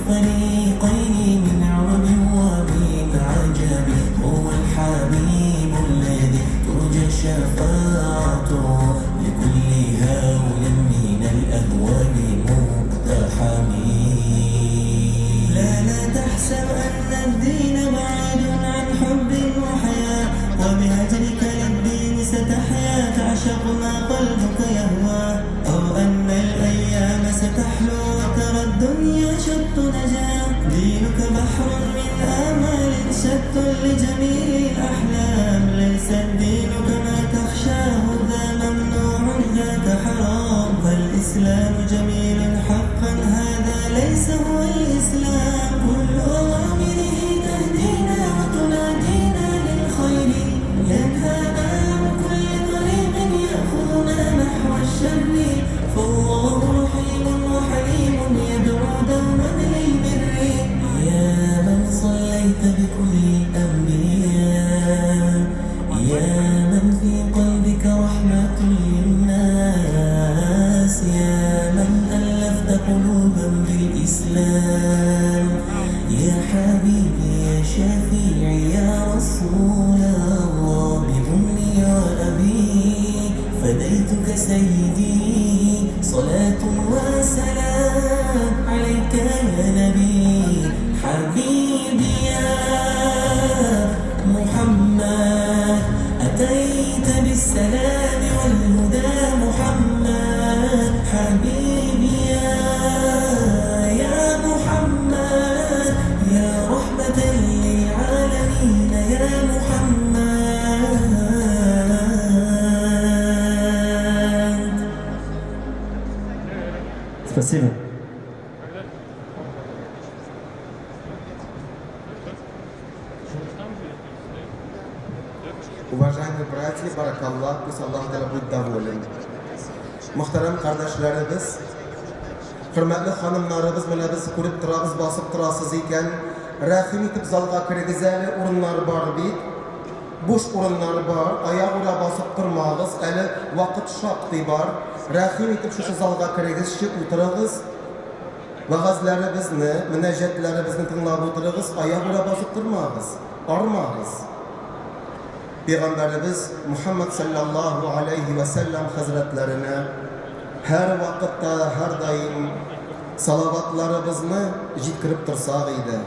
الفريقين من عرب ومن عجم. هو الحبيب الذي ترجى شفاعته لكل هول من الأهوال مقتحم. لا لا تحسب أن الدين بعيد عن حب وحياة، وبهجرك للدين ستحيا تعشق ما قلبك يهوى، أو أن الأيام ستحلو وترى الدنيا شط نجاة. دينك بحر من آمال شط لجميل الأحلام، ليس الدين كما تخشاه ذا ممنوع ذاك حرام، فالإسلام جميل حقا هذا ليس هو الإسلام. كل أوامره تهدينا وتنادينا للخير، ينهانا عن كل طريق يأخذنا نحو الشر، فالله رحيم وحليم يدعو دوما للبر. يا من صليت بكل الأنبياء، يا من في قلبك رحمة للناس، يا من ألفت قلوبا بالإسلام، يا حبيبي يا شفيعي يا رسول الله، بأمي وأبي فديتك سيدي، صلاة وسلام عليك يا نبي. حبيبي يا محمد أتيت بالسلام والهدى محمد، حبيبي يا محمد يا رحمة للعالمين يا محمد. Спасибо. Уважаемые братья, баракаллах, пусть Аллах Тәгалә будет доволен. Мөхтәрәм кардәшләребез, хөрмәтле ханымнарыбыз, менә без күреп торабыз, басып торасыз икән, рәхим итеп залга керегез әле, урыннар бар бит. Буш урыннар бар, аягүрә басып тормагыз, әле вакыт шактый бар. Рәхим итеп шушы залга керегезче, утырыгыз. Вәгазьләребезне, мөнәҗәтләребезне тыңлап утырыгыз, аягүрә басып тормагыз, армагыз. Пәйгамбәребез Мухаммад саллаллаһу алейхи ва сәлләм хәзрәтләренә һәр вакытта, һәрдаим салаватларыбызны җиткереп торсак иде.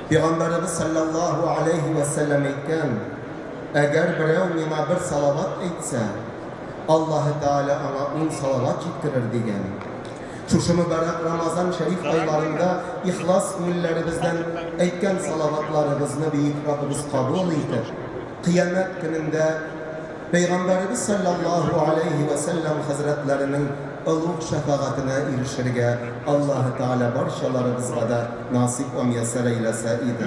Пәйгамбәребез саллаллаһу алейхи ва сәлләм әйткән: әгәр берәү миңа бер салават әйтсә, Аллаһы Тәгалә аңа 10 салават җиткерер дигән. Шушы мөбарәк Рамазан шәриф айларында ихлас күңелләребездән әйткән салаватларыбызны бөек Раббыбыз кабул итеп, кыямәт көнендә Пәйгамбәребез саллаллаһу алейхи ва сәлләм хәзрәтләренең олуг шәфәгатенә ирешергә Аллаһы Тәгалә барчаларыбызга да насыйп ва мияссәр әйләсә иде.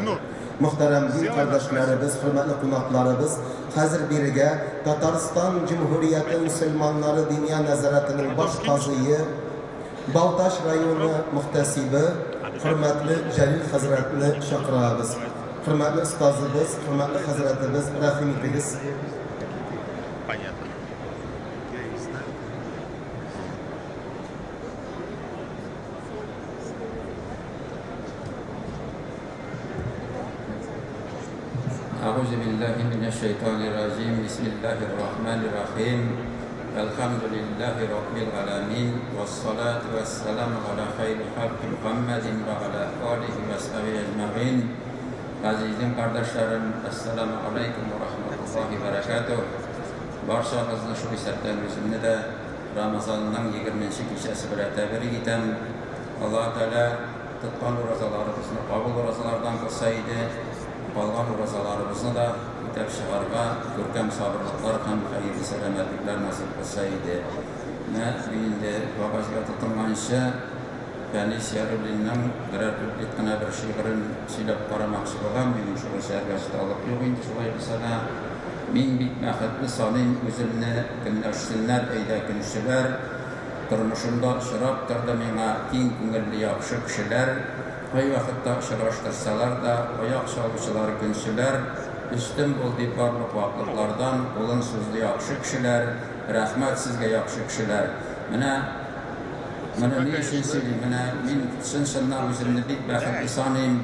Мөхтәрәм дин кардәшләребез, хөрмәтле кунакларыбыз, хәзер бирегә Татарстан Җөмһүрияте мөселманнары Диния нәзарәтенең баш казые, Балтач районы мөхтәсибе, хөрмәтле Җәлил хәзрәтне чакырабыз. Хөрмәтле остазыбыз, хөрмәтле хәзрәтебез, рәхим итегез. Понятно. Я и знаю. أعوذ بالله من الشيطان الرجيم. بسم الله الرحمن الرحيم. الحمد لله رب العالمين والصلاة والسلام على خير خلق محمد وعلى آله وصحبه أجمعين. Azizim kardeşlerim, Esselamu Aleyküm ve Rahmetullahi ve Berekatuhu. Барчагызны, шул исәптән үземне дә, Рамазанның 20 кичәсе белән тәбрик итәм. Аллаһ Тәгалә тоткан уразаларыбызны кабул уразалардан кылса иде, калган уразаларыбызны да үтәп чыгарга күркәм сабырлыклар һәм хәерле сәламәтлекләр насыйп кылса иде. Менә мин инде вәгазьгә тотынганчы Фәнис Яруллинның берәр куплет кына бер шигырен сөйләп карамакчы булам. Минем шул әсәргә осталык юк инде, шулай булса да. Мин бик бәхетле саныйм үземне, көнләшсеннәр әйдә көнчеләр. Тормышымда очрап торды миңа киң күңелле яхшы кешеләр. Кайвакытта очраштырсалар да аяк чалучылар көнчеләр. Өстен бул дип барлык ваклыклардан кулын сузды яхшы кешеләр. Рәхмәт сезгә, яхшы кешеләр. Менә Моны ни өчен сөйлим? Менә мин чын-чыннан үземне бик бәхетле саныйм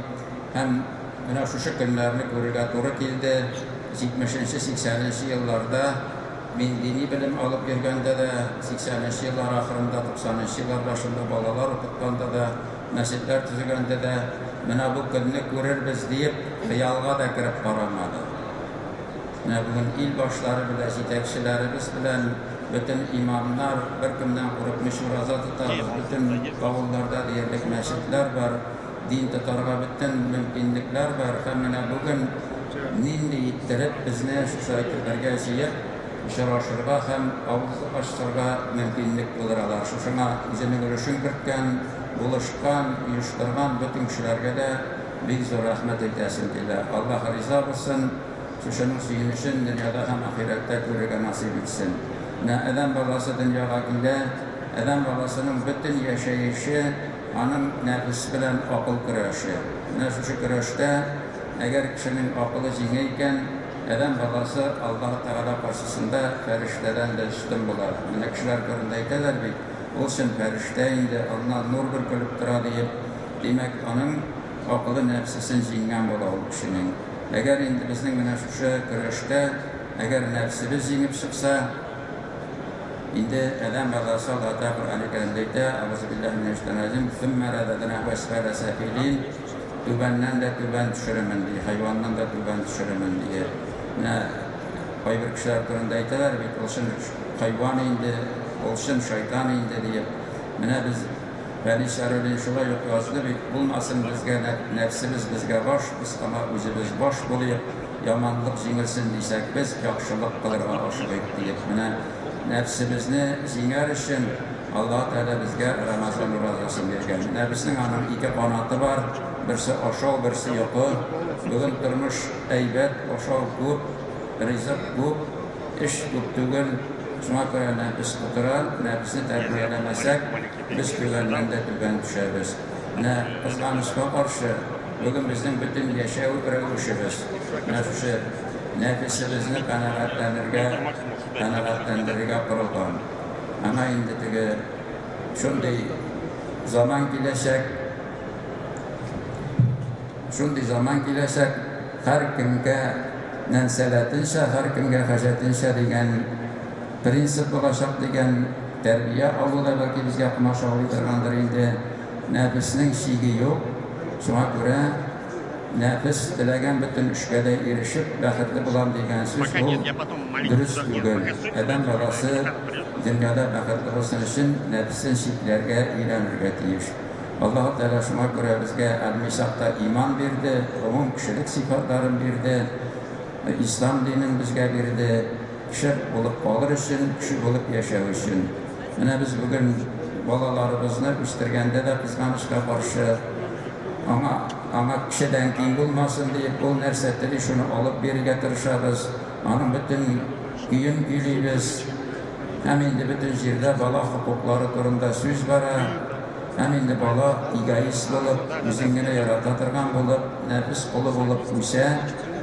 һәм менә шушы көннәрне күрергә туры килде. Җитмешенче, сиксәненче елларда мин дини белем алып йөргәндә дә, сиксәненче еллар ахырында, туксанынчы еллар башында балалар укытканда да, мәчетләр төзегәндә дә менә бу көнне күрербез диеп хыялга да кереп карамадык. Менә бүген ил башлары белән, җитәкчеләребез белән бөтен имамнар беркемнән курыкмыйча ураза тотабыз, бөтен авылларда диярлек мәчетләр бар, дин тотарга бөтен мөмкинлекләр бар һәм менә бүген нинди иттереп безне шушылай итеп бергә җыеп, очрашырга һәм авыз ачырга мөмкинлек булдыралар. Шушыңа үзенең өлешен керткән, булышкан, оештырган бөтен кешеләргә дә бик зур рәхмәт әйтәсем килә. Аллаһ риза булсын, шушының сөенечен дөньяда һәм ахирәттә күрергә насыйп итсен. Менә адәм баласы дөньяга килә, адәм баласының бөтен яшәеше аның нәфес белән акыл көрәше. Менә шушы көрәштә әгәр кешенең акылы җиңә икән, адәм баласы Аллаһы Тәгалә каршысында фәрештәдән дә өстен була. Менә кешеләр турында әйтәләр бит, ул чын фәрештә инде, аннан нур бөркелеп тора диеп. Димәк, аның акылы нәфсесен җиңгән була ул кешенең. Әгәр инде безнең менә шушы көрәштә, әгәр нәфсебез җиңеп чыкса, инде адәм баласы Аллаһы Тәгалә Коръәни Кәримдә әйтә, Әгъузу биллаһи минәш шәйтанир раҗим, Сүммә рададнаху әсфәлә сафилин, түбәннән дә түбән төшеремен, ди, хайваннан да түбән төшеремен, ди. Менә кайбер кешеләр турында әйтәләр бит, ул чын хайван инде, ул чын шайтан инде, диеп. Менә без Фәнис Яруллин шулай ук язды бит, булмасын безгә нәфсебез безгә баш, без аңа үзебез баш булыйк, яманлык җиңелсен дисәк, без яхшылык кылырга ашыгыйк, диеп. Менә нәфсебезне җиңәр өчен Аллаһы Тәгалә безгә Рамазан уразасын биргән. Нәфеснең аның ике канаты бар, берсе ашау, берсе йокы. Бүген тормыш әйбәт, ашау күп, ризык күп, эш күп түгел. Шуңа күрә нәфес котыра, нәфесне тәрбияләмәсәк, без түбәннән дә түбән төшәбез. Менә кызганычка каршы, бүген безнең бөтен яшәү рәвешебез менә шушы нәфесебезне канәгатьләнергә, канәгатьләндерергә корылган. Аңа инде теге шундый заман киләчәк, шундый заман киләчәк, һәркемгә нәнсәләтенчә, һәркемгә хаҗәтенчә дигән принцип булачак дигән тәрбия алу да бәлки безгә комачаулый торгандыр инде. Нәфеснең чиге юк, шуңа күрә нәфес теләгән бөтен эшкә дә ирешеп, бәхетле булам дигән сүз Пока ул нет, я потом маленький дөрес туда. Нет, түгел. пока стойте, Адәм подождите, баласы моя карта придет. дөньяда бәхетле булсын өчен нәфесен чикләргә өйрәнергә тиеш. Аллаһы Тәгалә шуңа күрә безгә әл-Мисакта иман бирде, гомум кешелек сыйфатларын бирде, ислам динен безгә бирде, кеше булып калыр өчен, кеше булып яшәү өчен. Менә без бүген балаларыбызны үстергәндә дә кызганычка каршы аңа аңа кешедән ким булмасын диеп, ул нәрсә тели, шуны алып бирергә тырышабыз, аның бөтен көен көйлибез. Һәм инде бөтен җирдә бала хокуклары турында сүз бара. Һәм инде бала эгоист булып, үзен генә ярата торган булып, нәфес колы булып үсә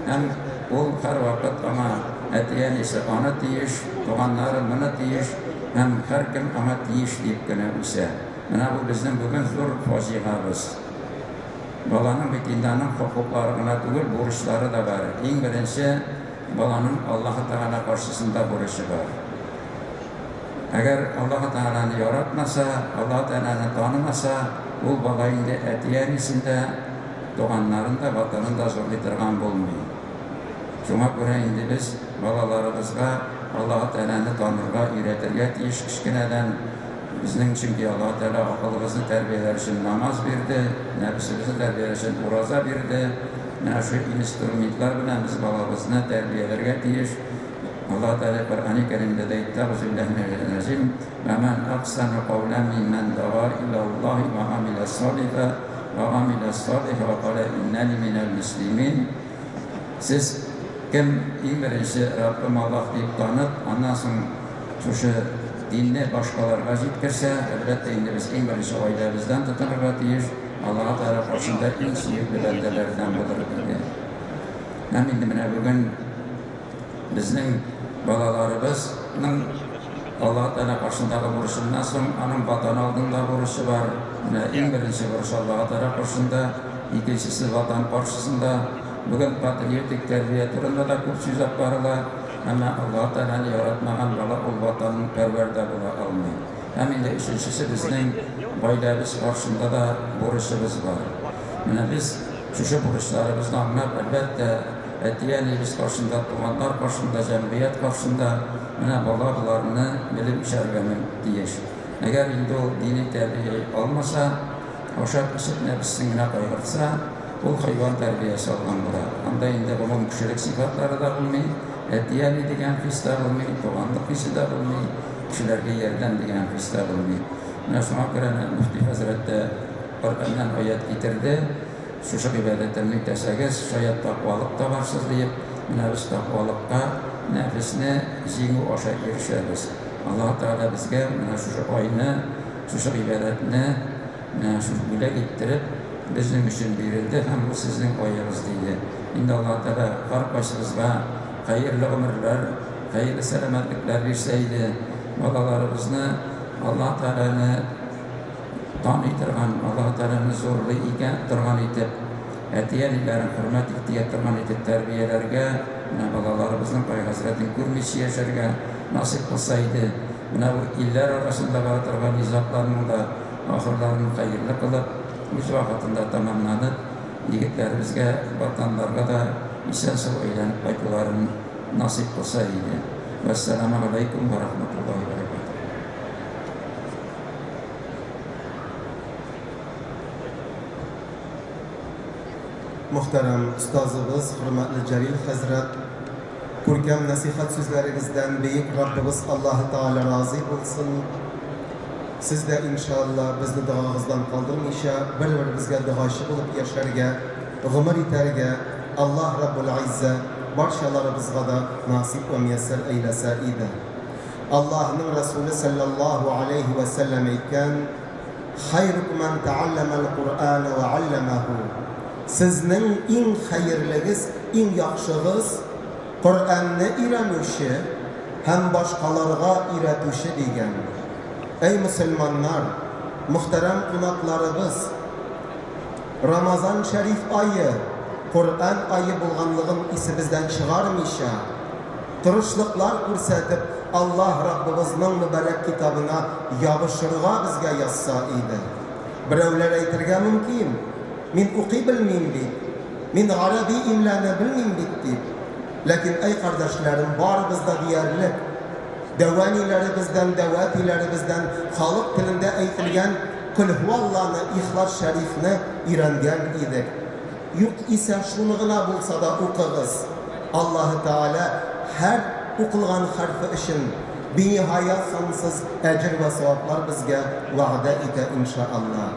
һәм ул һәрвакыт аңа әти-әнисе аны тиеш, туганнары моны тиеш һәм һәркем аңа тиеш диеп кенә үсә. Менә бу безнең бүген зур фаҗигабыз. Баланың бит инде аның хокуклары гына түгел, бурычлары да бар. Иң беренче баланың Аллаһы Тәгалә каршысында бурычы бар. Әгәр Аллаһы Тәгаләне яратмаса, Аллаһы Тәгаләне танымаса, ул бала инде әти-әнисен дә, туганнарын да, ватанын да зурлый торган булмый. Шуңа күрә инде без балаларыбызга Аллаһы Тәгаләне танырга өйрәтергә тиеш кечкенәдән. Безнең чөнки Аллаһы Тәгалә акылыбызны тәрбияләр өчен намаз бирде, нәфесебезне тәрбияләр өчен ураза бирде. Менә шул инструментлар белән без балабызны тәрбияләргә тиеш. Аллаһы Тәгалә Коръәни Кәримдә дә әйтте, Әгъузу биллаһи минәш шәйтанир раҗим, "Ва ман ахсану каулян миммән дага илаллаһи ва амиля салиха, ва амиля салиха ва каля иннәни минәл мөслимин." Сез кем иң беренче Раббым Аллаһ дип танып, аннан соң шушы динне башкаларга җиткерсә, әлбәттә инде без иң беренче гаиләбездән тотынырга тиеш, Аллаһы Тәгалә каршында иң сөекле бәндәләрдән булыр диде. Һәм инде менә бүген безнең балаларыбызның Аллаһы Тәгалә каршындагы бурычыннан соң, аның Ватан алдында бурычы бар. Менә иң беренче бурыч Аллаһы Тәгалә каршында, икенчесе Ватан каршысында. Бүген патриотик тәрбия турында да күп сүз алып барыла, әмма Аллаһы Тәгаләне яратмаган бала ул ватанпәрвәр дә була алмый. Һәм инде өченчесе безнең гаиләбез каршында да бурычыбыз бар. Менә без шушы бурычларыбызны аңлап, әлбәттә, әти-әниебез каршында, туганнар каршында, җәмгыять каршында менә бала боларны белеп үсәргә тиеш. Әгәр инде ул дини тәрбия алмаса, ашап-эчеп нәфесен генә кайгыртса, ул хайван тәрбиясе алган була. Анда инде гомумкешелек сыйфатлары да булмый, әти-әни дигән хис тә булмый, туганлык хисе дә булмый, кешеләргә ярдәм дигән хис тә булмый. Менә шуңа күрә мөфти хәзрәт тә Коръәннән аять китерде. Шушы гыйбадәтемне үтәсәгез, шаять тәкъвалык табарсыз, диеп, менә без тәкъвалыкка нәфесне җиңү аша ирешәбез. Аллаһы Тәгалә безгә менә шушы айны, шушы гыйбадәтне менә шушы бүләк иттереп, безнең өчен бирелде һәм бу сезнең аегыз, диде. Инде Аллаһы Тәгалә һәркайсыбызга хәерле гомерләр, хәерле сәламәтлекләр бирсә иде, балаларыбызны Аллаһы Тәгаләне таный торган, Аллаһы Тәгаләне зурлый икән торган итеп, әти-әниләрен хөрмәт итә торган итеп тәрбияләргә, менә балаларыбызның кайгы-хәсрәтен күрмичә яшәргә насыйп кылса иде. Менә бу илләр арасында бара торган низагларның да ахырларын хәерле кылып, үз вакытында тәмамланып, егетләребезгә, ватаннарга да исән-сау әйләнеп кайтуларын насыйп кылса иде. Вәссәламү галәйкүм вә рахматуллаһи вә бәрәкәтүһ. Мөхтәрәм остазыбыз, хөрмәтле Җәлил хәзрәт, күркәм нәсыйхәт сүзләрегездән бөек Раббыбыз Аллаһы Тәгалә разый булсын. Сез дә, иншалла, безне догагыздан калдырмыйча, бер-беребезгә догачы булып яшәргә, гомер итәргә Аллаһ Раббул Гыйззә барчаларыбызга да насыйп вә мияссәр әйләсә иде. Аллаһның Рәсүле салләллаһу аләйһи вә сәлләм әйткән, Хайрукум мән тәгалләмәл Куръәнә вә алләмәһү. Сезнең иң хәерлегез, иң яхшыгыз, Коръәнне өйрәнүче һәм башкаларга өйрәтүче, дигән. Әй мөселманнар, мөхтәрәм кунакларыбыз! Рамазан шәриф ае, Коръән ае булганлыгын исебездән чыгармыйча, Тырышлыклар күрсәтеп, Аллаһ Раббыбызның мөбарәк китабына ябышырга безгә язса иде. Берәүләр әйтергә мөмкин, Мин укый белмим бит, мин гарәби имланы белмим бит, дип. Ләкин, әй кардәшләрем, барыбыз да диярлек, дәүәниләребездән, дәүәтиләребездән халык телендә әйтелгән Колһуалланы, Ихлас шәрифне өйрәнгән идек. Юк исә шуны гына булса да укыгыз. Аллаһы Тәгалә һәр укылган хәрфе өчен биниһая сансыз әҗер вә саваплар безгә вәгъдә итә, инша Алла.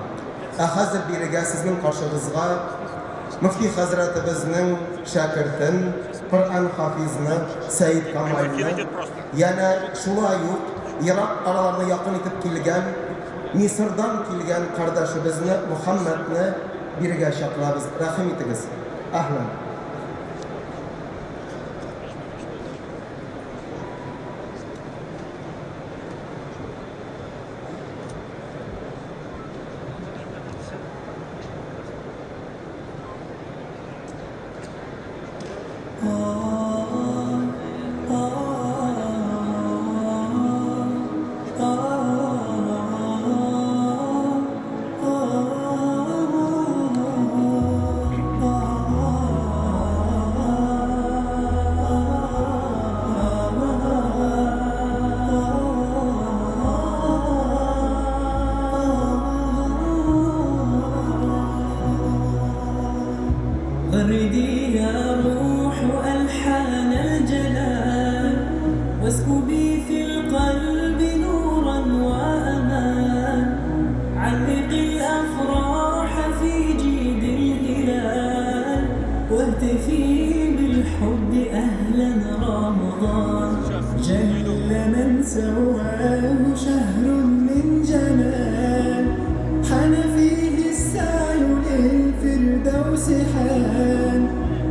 Ә хәзер бирегә сезнең каршыгызга мөфти хәзрәтебезнең шәкертен, Коръән хафизны Сәет Камальны, янә шулай ук ерак араларны якын итеп килгән, Мисырдан килгән кардәшебезне Мөхәммәдне бирегә чакырабыз. Рәхим итегез. Әһлән. غردي يا روح ألحان الجلال واسكبي في القلب نورا وأمان علقي الأفراح في جيد الهلال واهتفي بالحب أهلا رمضان جل من سواه شهر من جمال حان فيه السعي للفردوس حان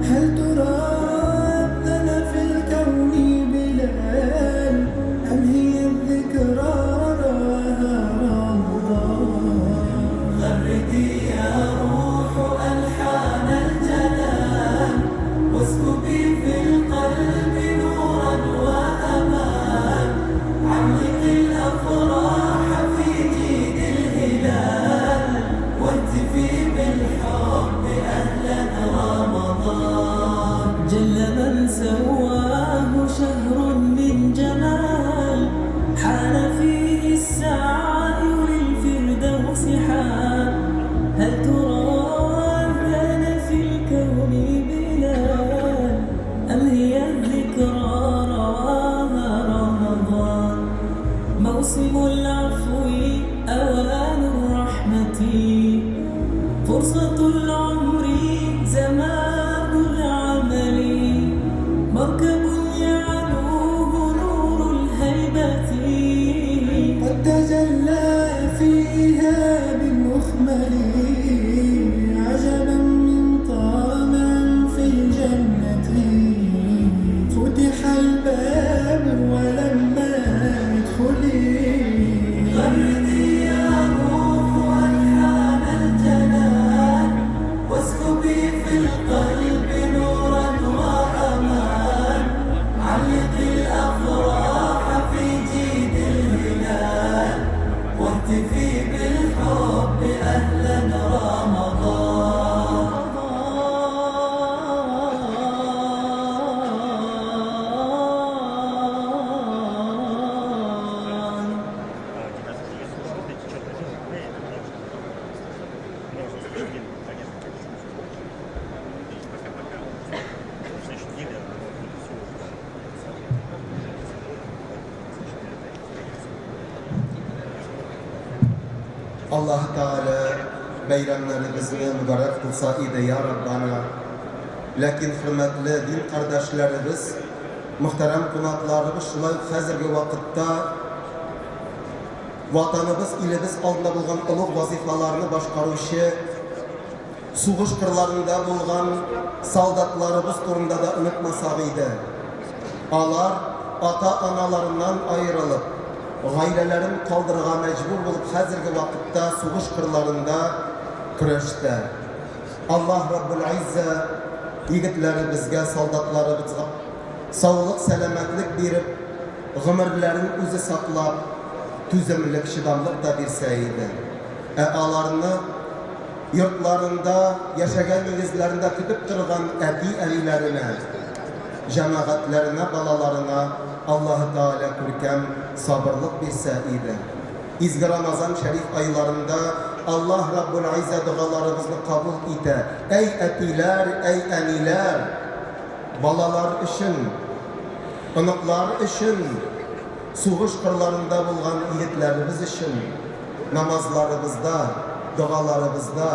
هل ترى أذن في الكون بلال أم هي الذكرى فرصة العمر زمان العمل، مركب يعلوه نور الهيبة. قد تجلى فيها بالمخمل عجبا من طمع في الجنة، فتح الباب ولما ادخلي. غردي يا روح ألحان الجنان، واسكبي في القلب نورا وأمان، علقي الأفراح في جيد الهلال، واهتفي بالحب أهلا رمضان. Аллаһ Тәгалә бәйрәмнәребезне мөбарәк кылса иде, я Раббана. Ләкин хөрмәтле дин кардәшләребез, мөхтәрәм кунакларыбыз, шулай ук хәзерге вакытта Ватаныбыз, илебез алдында булган олуг вазифаларны башкаручы, сугыш кырларында булган солдатларыбыз турында да онытмасак иде. Алар ата-аналарыннан аерылып, гаиләләрен калдырырга мәҗбүр булып, хәзерге вакытта сугыш кырларында көрәштә. Аллаһ Раббул Иззә егетләребезгә, солдатларыбызга саулык, сәламәтлек биреп, гомерләрен үзе саклап, түземлек, чыдамлык та бирсә иде. Ә аларны йортларында, яшәгән нигезләрендә көтеп торган әти-әниләренә, җәмәгатьләренә, балаларына Аллаһы Тәгалә күркәм сабырлык бирсә иде. Изге Рамазан шәриф айларында Аллаһ Раббул Иззә догаларыбызны кабул итә. Әй әтиләр, әй әниләр! Балалар өчен, оныклар өчен, сугыш кырларында булган егетләребез өчен намазларыбызда, догаларыбызда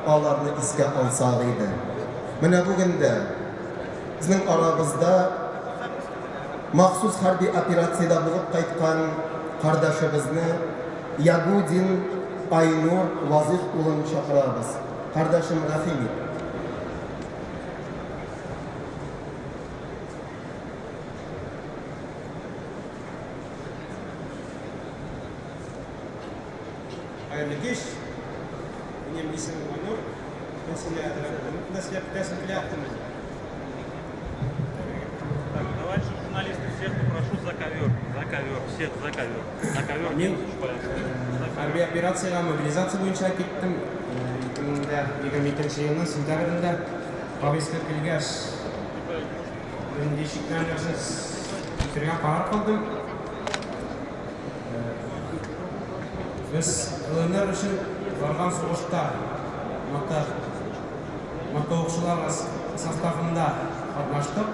аларны искә алсак иде. Менә бүген дә безнең арабызда махсус хәрби операциядә булып кайткан кардәшебезне Ягудин Айнур Вазыйх улын чакырабыз. Кардәшем, рәхим ит. Хәерле кич. Минем исемем Айнур. Сөйләп килә. Так, товарищи журналисты, всех попрошу за ковер. За ковер, всех за ковер. На ковер. Мин хәрби операциягә мобилизация буенча киттем. 2022 елның сентябрендә повестка килгәч, бернинди шикләнүсез китәргә карар кылдым. Без ЛНР өчен барган сугышта мотоукчылар составында катнаштык.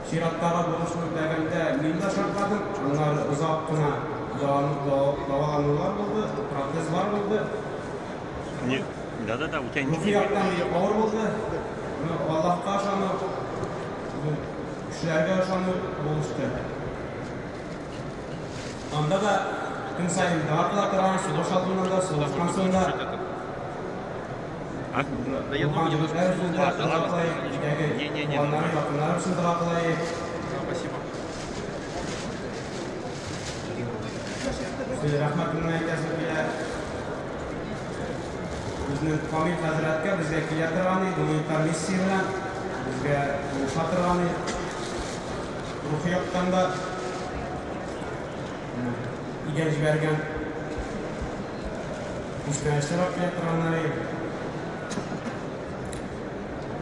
Чираттагы бурычны үтәгәндә мин дә шартладым. Аннары озак кына дәваланулар булды, протезлар булды. Нет, да-да-да, у тебя Рухи ничего. яктан бик авыр булды. Но Аллаһка ышану, кешеләргә ышану булышты. Анда да көн саен дога кыла торган, сугыш алдыннан да, сугыштан соң да. А? Булган егетләр өчен дә дога кылайык, өйдәге туганнары, якыннары өчен дога кылайык. Спасибо. Рәхмәтемне әйтәсем килә. Безнең Камил хәзрәткә, безгә килә торган иде, гуманитар миссия белән безгә булыша торган иде. Рухи яктан да өйгә җибәргән күчтәнәчләр алып килә торганнар иде.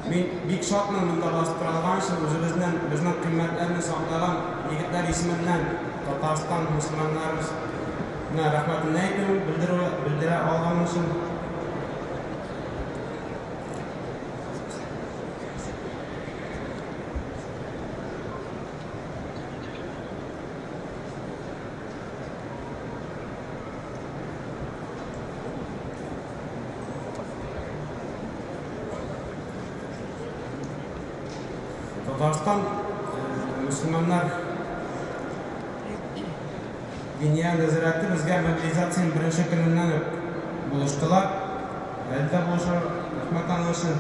Мин бик шатмын монда басып тора алган өчен, үзебезнең, безнең кыйммәтләрне саклаган егетләр исеменнән Татарстан мөселманнарыбызына рәхмәтемне әйтү, белдерү, белдерә алган өчен. Татарстан мөселманнар Диния нәзарәте безгә мобилизациянең беренче көненнән үк булыштылар. Әле дә булыша, рәхмәт аның өчен.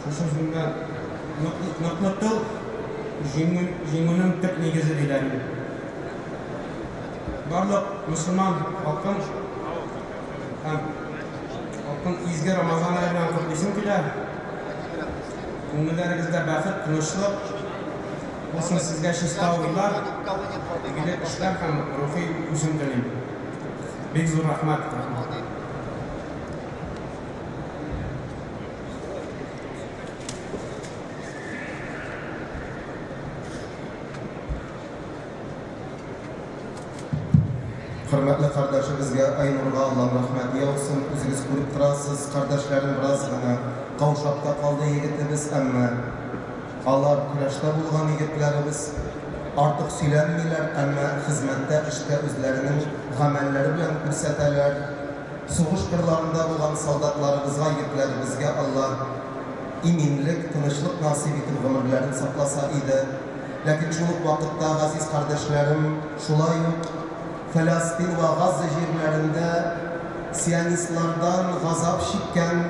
Шушы сүземдә ныклы тыл җиңү, җиңүнең төп нигезе диләр инде. Барлык мөселман халкын һәм халкын изге Рамазан ае белән котлыйсым килә. Күңелләрегездә бәхет, тынычлык булсын, сезгә чиста уйлар, игелек эшләр һәм рухи үсем телим. Бик зур рәхмәт. Рәхмәт. Хөрмәтле кардәшебезгә Айнурга Аллаһ рәхмәте яусын. Үзегез күреп торасыз, кардәшләрем бераз гына каушап та калды егетебез, әмма алар көрәштә булган егетләребез. Артык сөйләнмиләр, әмма хезмәттә, эштә үзләренең гамәлләре белән күрсәтәләр. Сугыш кырларында булган солдатларыбызга, егетләребезгә Аллаһ иминлек, тынычлык насыйп итеп гомерләрен сакласа иде. Ләкин шул ук вакытта, газиз кардәшләрем, шулай ук Фәләстин вә Газза җирләрендә сионистлардан газап чиккән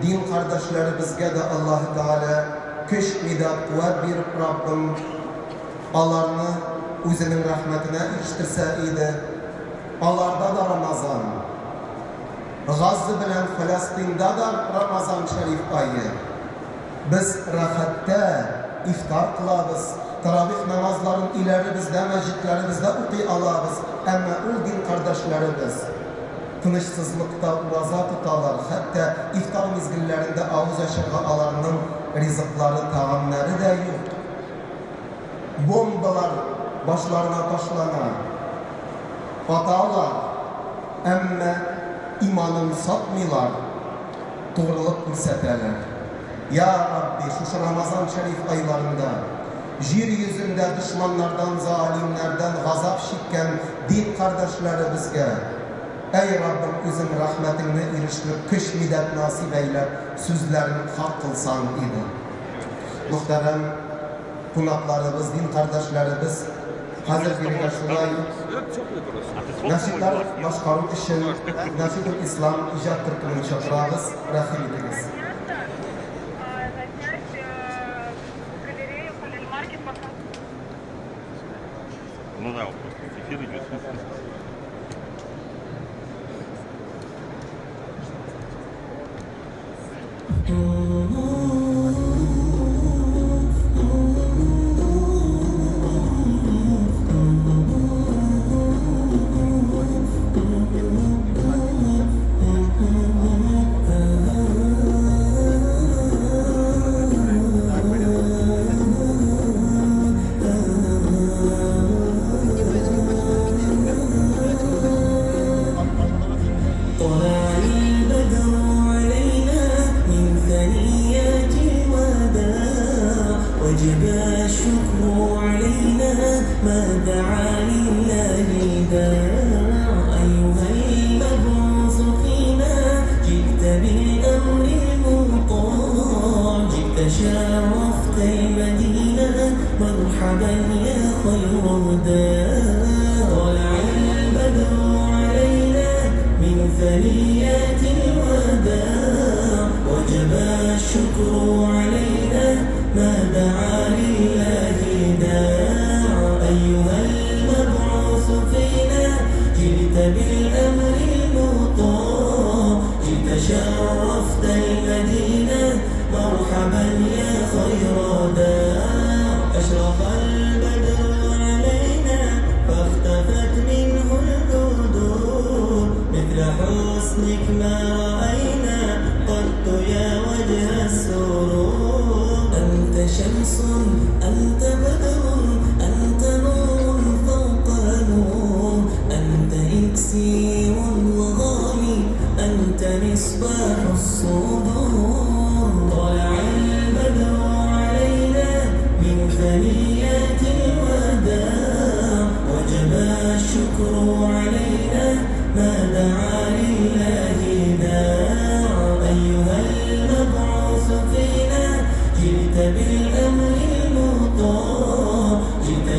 дин кардәшләребезгә дә Аллаһы Тәгалә көч, мидәт, куәт биреп, Раббым, аларны Үзенең рәхмәтенә ирештерсә иде. Аларда да Рамазан. Газза белән Фәләстинда да Рамазан шәриф ае. Без рәхәттә ифтар кылабыз, таравих намазларын өйләребездә, мәчетләребездә укый алабыз, әмма ул дин кардәшләребез тынычсызлыкта ураза тоталар, хәтта ифтар мизгелләрендә авыз ачырга аларның ризыклары, тәгамнәре дә юк. Бомбалар башларына ташлана, аталар, әмма иманын сатмыйлар. Тугрылык күрсәтәләр. Я Рабби, шушы Рамазан шәриф айларында җир йөзендә дошманнардан, залимнәрдән газап чиккән дин кардәшләребезгә, әй Раббым, үзең рәхмәтеңне ирештереп, көч-мидәт насыйп әйләп, сүзләрен хак кылсаң иде. Мөхтәрәм кунакларыбыз, дин кардәшләребез, хәзер бирегә шулай ук нәшидләр башкару өчен Нәшидул Ислам иҗат төркемен чакырабыз, рәхим итегез. Ну да, вот просто эфир идет.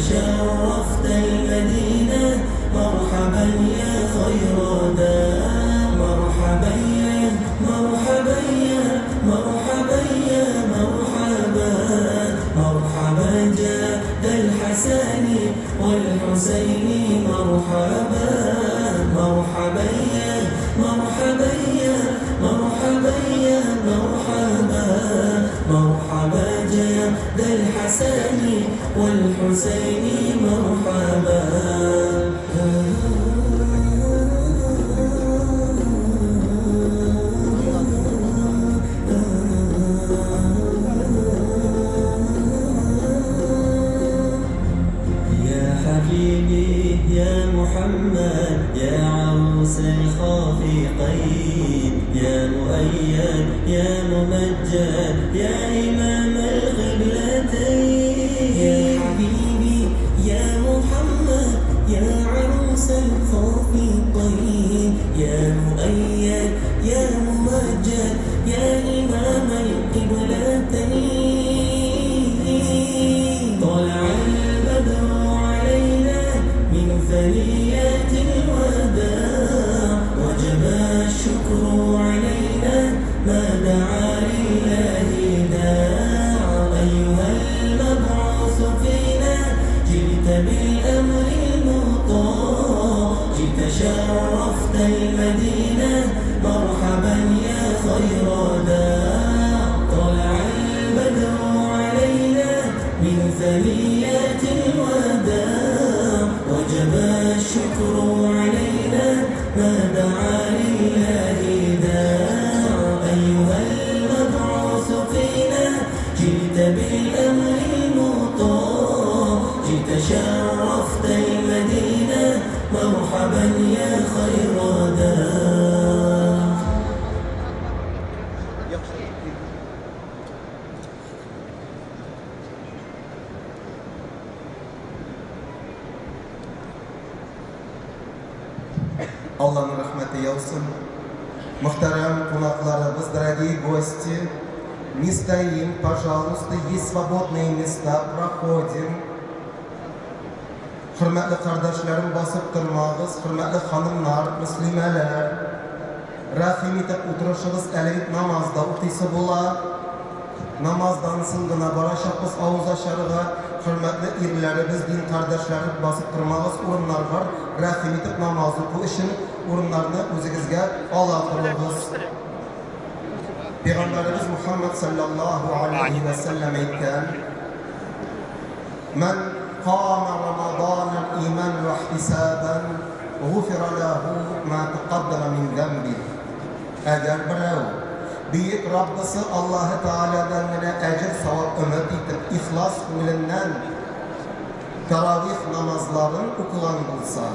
شرفت المدينة مرحبا يا خير داع مرحبا يا مرحبا يا مرحبا يا مرحبا مرحبا جاد الحسن والحسين مرحبا مرحبا يا مرحبا يا مرحبا يا مرحبا مرحبا جاد الحسن والحسين مرحبا. يا حبيبي يا محمد يا عروس الخافقين يا مؤيد يا ممجد يا إمام القبلتين. يا حبيبي يا محمد يا عروس الخافقين يا مؤيد يا ممجد يا إمام القبلتين. طلع البدر علينا من ثنيات الوداع وجب الشكر علينا ما دعا لله داع. أيها المبعوث فينا جئت بالأمر المطاع جئت شرفت المدينة مرحبا يا خير داع. طلع البدر علينا من ثنيات الوداع وجب الشكر علينا ما دعا لله داع. أيها المبعوث فينا جئت بالأمر المطاع جئت شرفت المدينة مرحبا يا خير داع. Алланың рәхмәте яусын. Мөхтәрәм кунакларыбыз, дорогие гости, не стоим, пожалуйста, есть свободные места, проходим. Хөрмәтле кардәшләрем, басып тормагыз, хөрмәтле ханымнар, мөслимәләр, рәхим итеп утырышыгыз, әле бит намаз да укыйсы була. Намаздан соң гына барачакбыз авыз ачарга. Хөрмәтле ирләребез, дин кардәшләре, басып тормагыз, урыннар бар. Рәхим итеп намаз уку өчен урыннарны үзегезгә ала торыгыз. Пәйгамбәребез Мухаммад саллаллаһу алейхи ва саллям әйткән: "Ман кама Рамазана иман ва ихтисабан, гуфира лаху ма тaqaddama мин замби." Әгәр берәү Бөек Раббысы Аллаһы Тааладан гына әҗер савап өмет итеп, ихлас күңеленнән таравих намазларын укыган булса,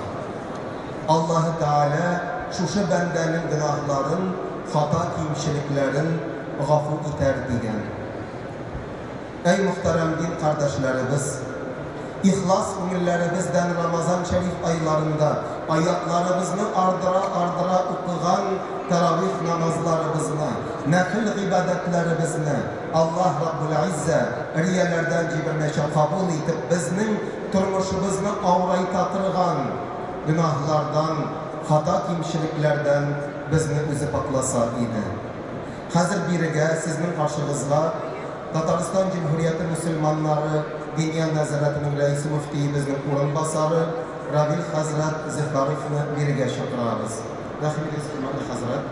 Аллаһы Тааля шушы бәндәнең гөнаһларын, хата кимчелекләрен гафу итәр дигән. Әй мөхтәрәм дин кардәшләребез, ихлас күңелләребездән Рамазан шәриф айларында аякларыбызны ардыра-ардыра укыган таравих намазларыбызны, нәфил гыйбадәтләребезне Аллаһ Раббул Иззә рияләрдән җибәрмәчә кабул итеп, безнең тормышыбызны авырайта торган гөнаһлардан, хата кимчелекләрдән безне үзе пакласа иде. Хәзер бирегә сезнең каршыгызга Татарстан Җөмһүрияте мөселманнары Диния нәзарәтенең рәисе мөфтиебезнең урынбасары Равил хәзрәт Зөфәровны бирегә чакырабыз. Рәхим итегез, хөрмәтле хәзрәт.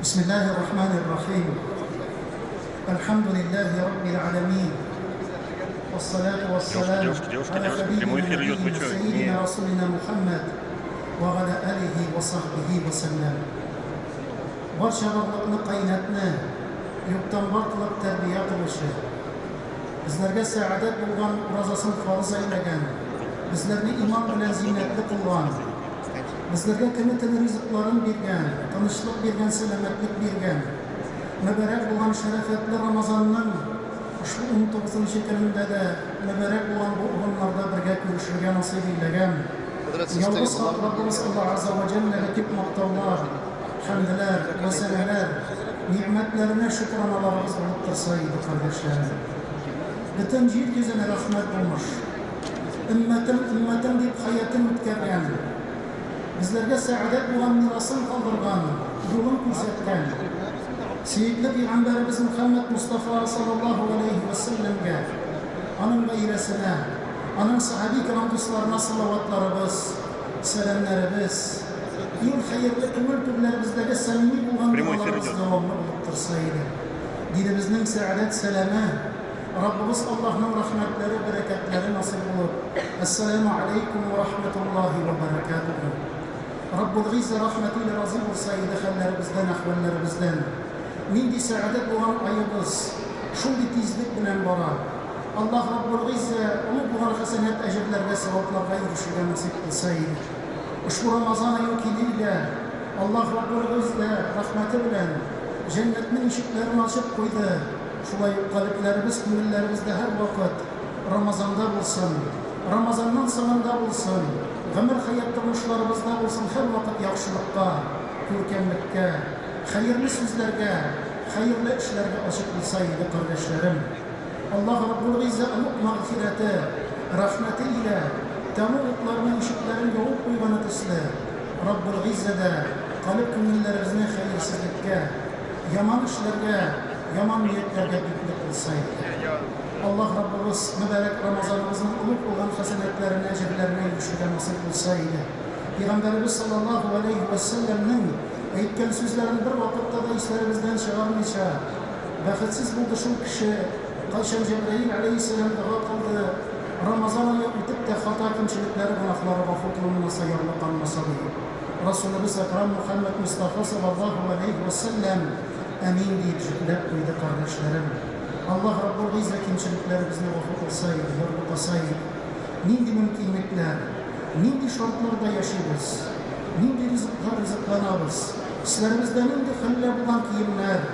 بسم الله الرحمن الرحيم. الحمد لله رب العالمين والصلاة والسلام Девушки, девушки, على девушки, прямой حبيبنا эфир идет, вы نبينا что, سيدنا не... رسولنا محمد وعلى آله وصحبه وسلم. Барча барлыкны кайнатны юктан бар кылып тәрбия кылучы, безләргә сәгадәт булган уразасын фарыз әйләгән, безләрне иман белән зиннәтле кылган, безләргә көне-төне ризыкларын биргән, тынычлык биргән, сәламәтлек биргән, мөбарәк булган шәрәфәтле Рамазанның Ошбу унтугызынчы көнендә дә мөбарәк булган бу урыннарда бергә күрешергә насыйп әйләгән Ялгыз Хак Раббыбыз Аллаһ Азза вә Җәлләгә күп мактаулар, хәмделәр вә сәнәләр, нигъмәтләренә шөкраналарыбыз булып торса иде, кардәшләрем. Бөтен җир йөзенә рәхмәт булмыш. Өммәтем, өммәтем дип хәятен үткәргән, безләргә сәгадәт булган мирасын калдырган, юлын күрсәткән, Сөекле пәйгамбәребез Мөхәммәд Мостафа салләллаһу галәйһи вә сәлләмгә, аның гаиләсенә, аның сәхаби кирам дусларына салаватларыбыз, сәламнәребез, иң хәерле күңел түрләребездәге самими булган Прямой эфир догаларыбыз идет. дәвамлы булып торса иде. Динебезнең сәгадәт сәламе, Раббыбыз Аллаһның рәхмәтләре, бәрәкәтләре насыйп булып, Әссәламү галәйкүм вә рахмәтуллаһи вә бәрәкәтүһү. Раббул-Гыйззә рәхмәте илә разый булса иде хәлләребездән, әхвәлләребездән. Нинди сәгадәт булган аебыз, шундый тизлек белән бара. Аллаһ Раббул-Гыйззә олуг булган хәсәнәт әҗерләргә, савапларга ирешергә насыйп кылса иде. Ошбу Рамазан ае килү илә Аллаһ Раббул-Гыйззә рәхмәте белән Җәннәтнең ишекләрен ачып куйды. Шулай ук калебләребез, күңелләребез дә һәрвакыт Рамазанда булсын. Рамазанның соңында булсын, гомер-хәят тормышларыбызда булсын һәрвакыт яхшылыкка, күркәмлеккә, хәерле сүзләргә, хәерле эшләргә ачык булса иде, кардәшләрем. Аллаһ Раббул-Гыйззә олуг мәгъфирәте, рәхмәте илә тәмуг утларының ишекләрен ябып куйганы төсле, Раббул-Гыйззә дә калеб-күңелләребезне хәерсезлеккә, яман эшләргә, яман ниятләргә бикле кылса иде. Аллаһ Раббыбыз мөбарәк Рамазаныбызның олуг булган хәсәнәтләренә, әҗерләренә ирешергә насыйп кылса иде. Пәйгамбәребез салләллаһу галәйһи вә сәлләмнең әйткән сүзләрен бервакытта да исләребездән чыгармыйча, Бәхетсез булды шул кеше, кайчан Җәбраил галәйһиссәлам дога кылды, Рамазан ае үтеп тә хата-кимчелекләре, гөнаһлары гафу кылынмаса, ярлыканмаса, диеп. Расулыбыз Әкрам Мөхәммәд Мостафа салләллаһу галәйһи вә сәлләм Әмин диеп җөпләп куйды, кардәшләрем. Аллаһ Раббул Гыйззә кимчелекләребезне гафу кылса иде, ярлыкаса иде. Нинди мөмкинлекләр, нинди шартларда яшибез, нинди ризыкка ризыкланабыз, өсләребездә нинди хәллә булган киемнәр,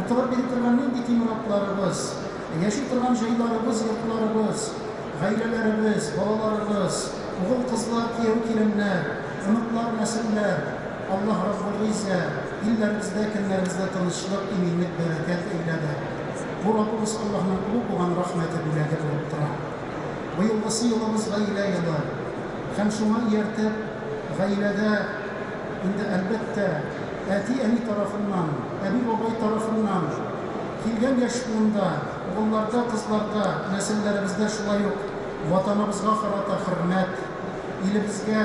утырып йөри торган нинди тимер атларыбыз, яши торган җайларыбыз, йортларыбыз, гаиләләребез, балаларыбыз, угыл-кызлар, кияү-киленнәр, оныклар, нәселләр. Аллаһ Раббул Гыйззә илләребездә, көннәребездә тынычлык, иминлек, бәрәкәт әйләде. Бу Раббыбыз Аллаһның олуг булган рәхмәте, бүләге булып тора. Быелгысы елыбыз Гаилә елы. Һәм шуңа ияртеп, гаиләдә инде, әлбәттә, әти-әни тарафыннан, әби-бабай тарафыннан килгән яшь буында, угылларда, кызларда, нәселләребездә шулай ук Ватаныбызга карата хөрмәт, илебезгә,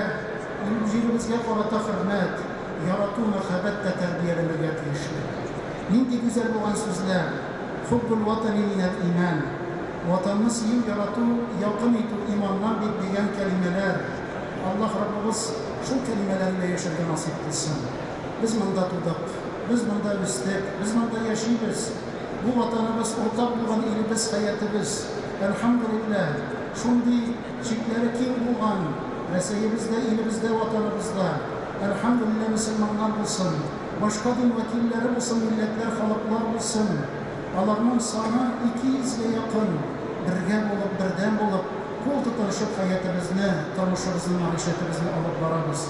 Ил-җиребезгә карата хөрмәт, ярату, мәхәббәт тә тәрбияләнергә тиешле. Нинди гүзәл булган сүзләр, Хуббул ватани минәл иман, Ватанны сөю, ярату, якын итү иманнан бит дигән кәлимәләр. Аллаһ Раббыбыз шул кәлимәләр илә яшәргә насыйп кылсын. Без монда тудык, без монда үстек, без монда яшибез. Бу Ватаныбыз, уртак булган илебез, хәятебез. Әлхәмдүлилләһ, шундый Чикләре киң булган Рәсәебездә, илебездә, Ватаныбызда, әлхәмдүлилләһ, мөселманнар булсын, башка дин вәкилләре булсын, милләтләр, халыклар булсын, аларның саны 200 гә якын, бергә булып, бердәм булып, кул тотынышып хәятебезне, тормышыбызны, мәгыйшәтебезне алып барабыз.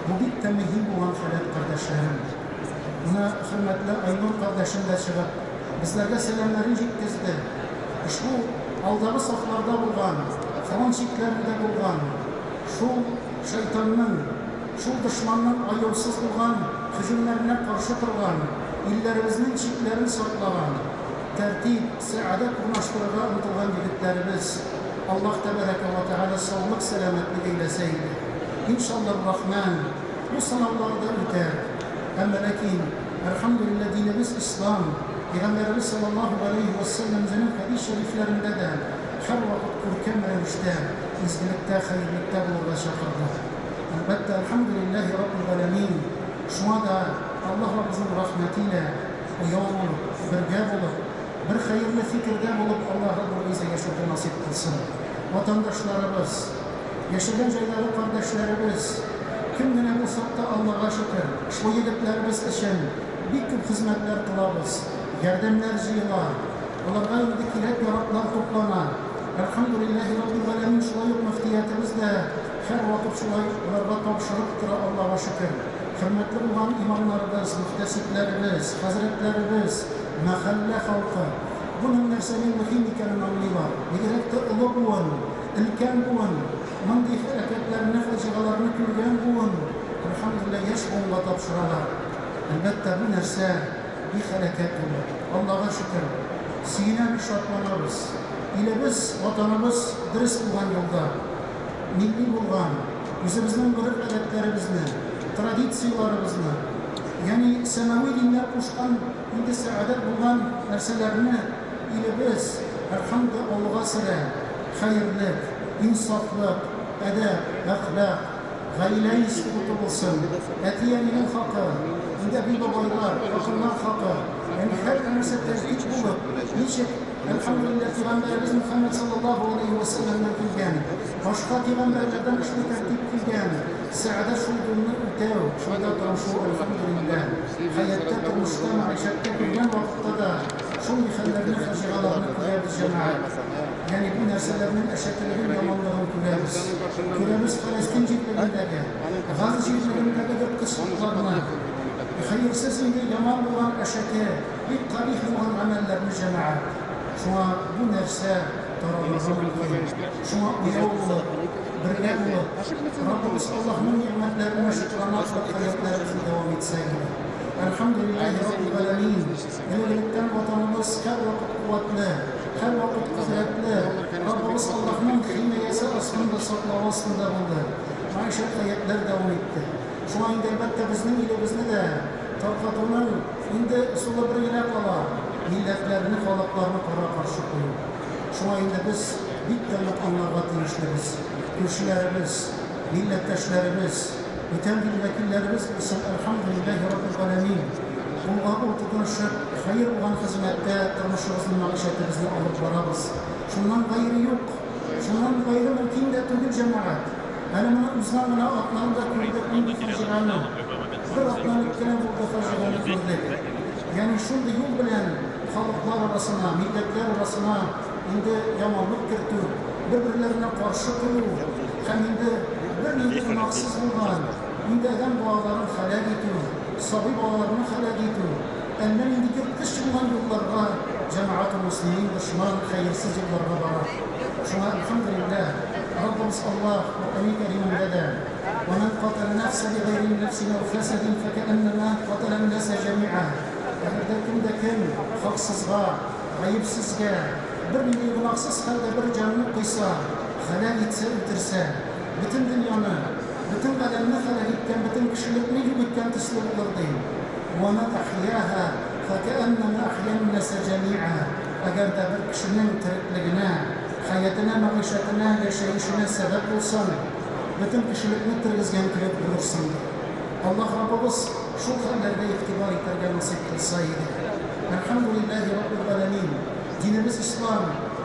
Бу бик тә мөһим булган халәт, кардәшләрем. Менә хөрмәтле Айнур кардәшем дә чыгып, безләргә сәламнәрен җиткезде. Ошбу алдагы сафларда булган, фронт чикләрендә булган, шул шайтанның, шул дошманның аяусыз булган һөҗүмнәренә каршы торган, илләребезнең чикләрен саклаган, тәртип, сәгадәт урнаштырырга омтылган егетләребез, Аллаһ тәбәрәкә вә тәгалә саулык-сәламәтлек әйләсә иде. Иншаллар-рахман, бу сынаулар да үтәр. Әмма ләкин, әлхәмдүлилләһ, динебез ислам, Пәйгамбәребез салләллаһу галәйһи вә сәлләм үзенең хәдис шәрифләрендә дә һәрвакыт күркәм рәвештә, изгелектә, хәерлектә булырга чакырды. Әлбәттә, әлхәмдүлилләһи раббил галәмин, шуңа да Аллаһ Раббыбызның рәхмәте илә ояу булып, бергә булып, бер хәерле фикердә булып Аллаһ Раббул Гыйззә яшәргә насыйп кылсын. Ватандашларыбыз, яшәгән җайдагы кардәшләребез, кем генә булсак та, Аллага шөкер, шул егетләребез өчен бик күп хезмәтләр кылабыз, ярдәмнәр җыела. Аларга инде кирәк-яраклар туплана. Әлхәмдүлилләһи Раббил галәмин, шулай ук мөфтиятебез дә һәрвакыт шулай аларга тапшырып тора, Аллага шөкер. Хөрмәтле булган имамнарыбыз, мөхтәсибләребез, хәзрәтләребез, мәхәллә халкы буның нәрсәнең мөһим икәнен аңлыйлар. Бигрәк тә олы буын, өлкән буын, мондый һәлакәтләрне, фаҗигаларны күргән буын, әлхәмдүлилләһ, яшь буынга тапшыралар. Әлбәттә, бу нәрсә бик һәлакәт юлы. Аллага шөкер, сөенәбез, шатланабыз. Илебез, Ватаныбыз дөрес булган юлда. Милли булган, үзебезнең гореф-гадәтләребезне, традицияләребезне, ягъни сәмави диннәр кушкан инде сәгадәт булган нәрсәләрне илебез, әлхәмде, алга сөрә, хәерлек, инсафлык, әдәп, әхлак, гаилә институты булсын, әти-әнинең хакы, инде әби-бабайлар, якыннар хакы, ягъни һәр нәрсә тәртип булып, ничек, әлхәмдүлилләһ, пәйгамбәребез Мөхәммәд салләллаһу галәйһи вә сәлләмнән килгән, башка пәйгамбәрләрдән ошбу тәртип килгән, сәгадәт шул юлны үтәү, шунда тырышу, әлхәмдүлилләһ, хәятта, тормышта, мәгыйшәттә күргән вакытта да шундый хәлләрне, фаҗигаларны күрәбез, җәмәгать. Ягъни бу нәрсәләрнең әшәкелеген, яманлыгын күрәбез. Күрәбез Фәләстин җирлегендәге, Газа җирлегендәге ерткычлыкларны, хәерсез инде яман булган әшәке, бик кабих булган гамәлләрне җәмәгать. Шуңа бу нәрсә таралырга мөмкин. Шуңа уяу булып, бергә булып, Раббыбыз Аллаһның нигъмәтләренә шөкрана кылып хәятләребезне дәвам итсәк иде. Әлхәмдүлилләһи Раббил галәмин. Элек-электән Ватаныбыз һәрвакыт куәтле, һәрвакыт кодрәтле, Раббыбыз Аллаһның химаясе астында, саклавы астында булды. Мәгыйшәт хәятләр дәвам итте. Шуңа инде, әлбәттә, безнең илебезне дә таркатуның инде ысулы бер генә кала, милләтләрне, халыкларны кара-каршы кую. Шуңа инде без бик тә нык аңларга тиешлебез, күршеләребез, милләттәшләребез, бүтән дин вәкилләребез булсын, әлхәмдүлилләһи раббил галәмин, кулга-кул тотынышып, хәер булган хезмәттә тормышыбызны, мәгыйшәтебезне алып барабыз. Шуннан гайре юк. Шуннан гайре мөмкин дә түгел, җәмәгать. Әле моны узган гына атнада да күрдек мондый фаҗигане. Бер атна элек кенә булды фаҗигане күрдек. Ягъни шундый юл белән халыклар арасына, милләтләр арасына инде яманлык кертү, бер-берләренә каршы кую һәм инде бернинди гөнаһсыз булган инде адәм балаларын һәлак итү, сабый балаларны һәлак итү, әллә нинди ерткыч булган юлларга җәмәгатүл мөслимин дошман хәерсез юлларга бара. Шуңа, әлхәмдүлилләһ, Раббыбыз Аллаһ Коръәни Кәримендә дә, Вә мән катәлә нәфсә бигайри нәфсин әү фәсәдин фәкәәннәмә катәлән нәсә җәмиа. Әгәр дә кем дә кем хаксызга, гаепсезгә, бернинди гөнаһсыз хәлдә бер җанны кыйса, һәлак итсә, үтерсә, бөтен дөньяны, бөтен галәмне һәлак иткән, бөтен кешелекне юк иткән төсле булыр, ди. Вә мән әхйаһа фәкәәннәмә әхйән-нәсә җәмиа. Әгәр дә бер кешенең тереклегенә, хәятенә, мәгыйшәтенә, яшәешенә сәбәп булсаң, бөтен кешелекне тергезгән кебек булырсың, ди. Аллаһ Раббыбыз шул хәлләргә игътибар итәргә насыйп кылса иде. Әлхәмдүлилләһи Раббил галәмин. Динебез Ислам,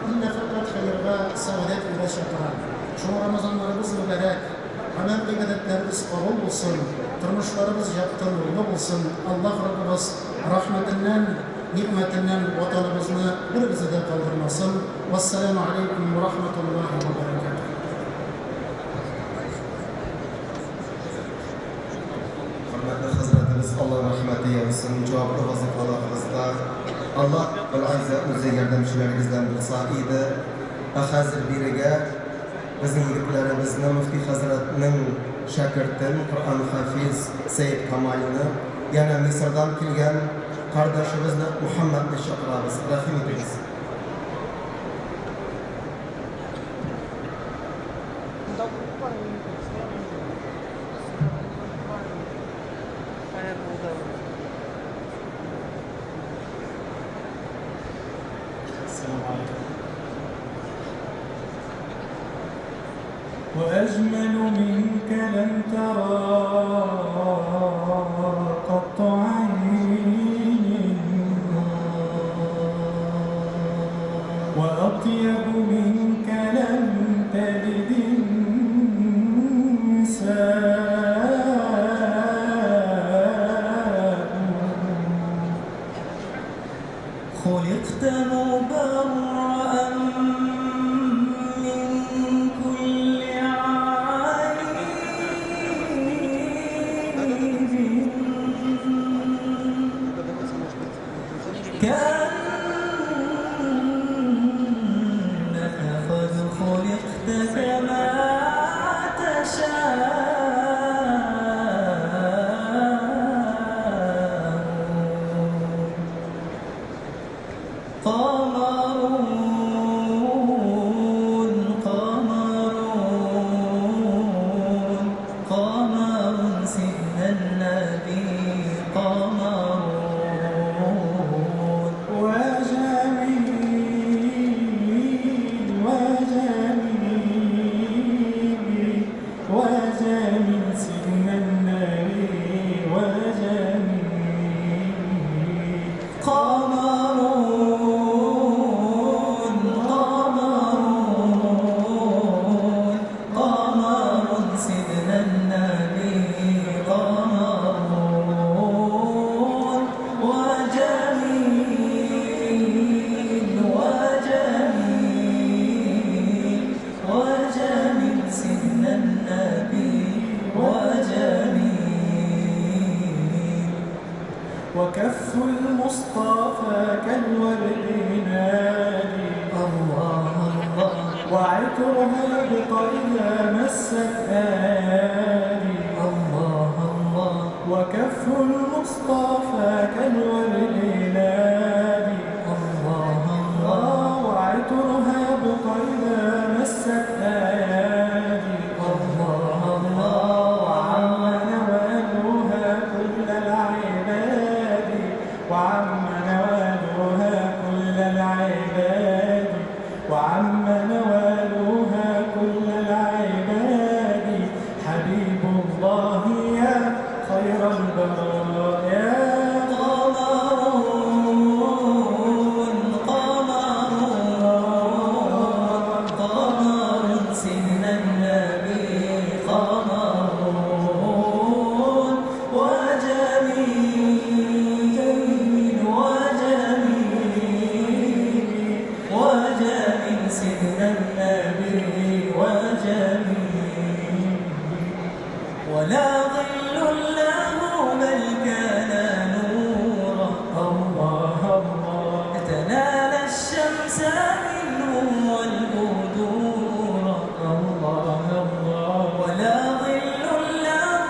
иллә фәкать хәерга, сәгадәт юлга чакыра. Шуңа Рамазаннарыбыз мөбарәк, гамәл-гыйбадәтләребез кабул булсын, тормышларыбыз якты, нурлы булсын. Аллаһ Раббыбыз рәхмәтеннән, нигъмәтеннән Ватаныбызны беребезне дә калдырмасын. Вәссәламү аләйкүм вә рахматуллаһи вә бәрәкәтүһ. Хөрмәтле хәзрәтебез, Алла рәхмәте яусын, җаваплы вазыйфаларыгызда Аллаһ Раббел-Гыйззә үзе ярдәмчеләрегездән булса иде. Ә хәзер бирегә безнең егетләребезне, мөфти хәзрәтнең шәкертен, Коръән хафиз Сәет Камалны, янә Мисырдан килгән кардәшебезне Мөхәммәтне чакырабыз. Рәхим итегез. وأجمل منك لم ترى قط عين وأطيب منك لم تلد النساء خلقت مبرأ من كل عيب كأنك قد خلقت كما تشاء. قمر قمر قمر سيدنا النبي قمر. وجميل وجميل وجميل سيدنا النبي وجميل. قمر قمر قمر سيدنا النبي قمر. وجميل وجميل وجميل سيدنا النبي وجميل. وكف المصطفى كالورد نادي الله الله وعطرها يبقى إذا مست آدي الله الله وكف المصطفى كالورد نادي الله الله وعطرها يبقى إذا مست آدي الله الله وعم نوالها كل العباد وعم نوالها كل العباد وعم نوالها كل العباد. حبيب الله يا خير البرايا. قمر قمر قمر سيدنا النبي قمر. وجميل وجميل وجميل سيدنا النبي وجميل. ولا ظل له بل كان نورا الله الله تنال الشمس منه والبدور الله الله ولا ظل له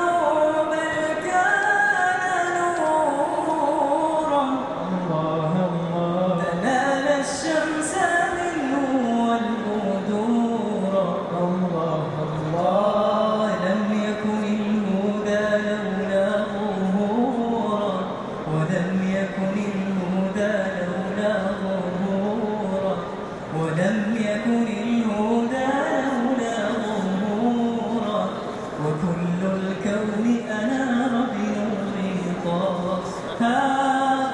بل كان نورا الله الله تنال الشمس منه والبدور الله الله. لم يكن الهدى لولا ظهورا ولم يكن الهدى لولا ظهورا ولم يكن الهدى لولا ظهورا. وكل الكون أنار بنور طه.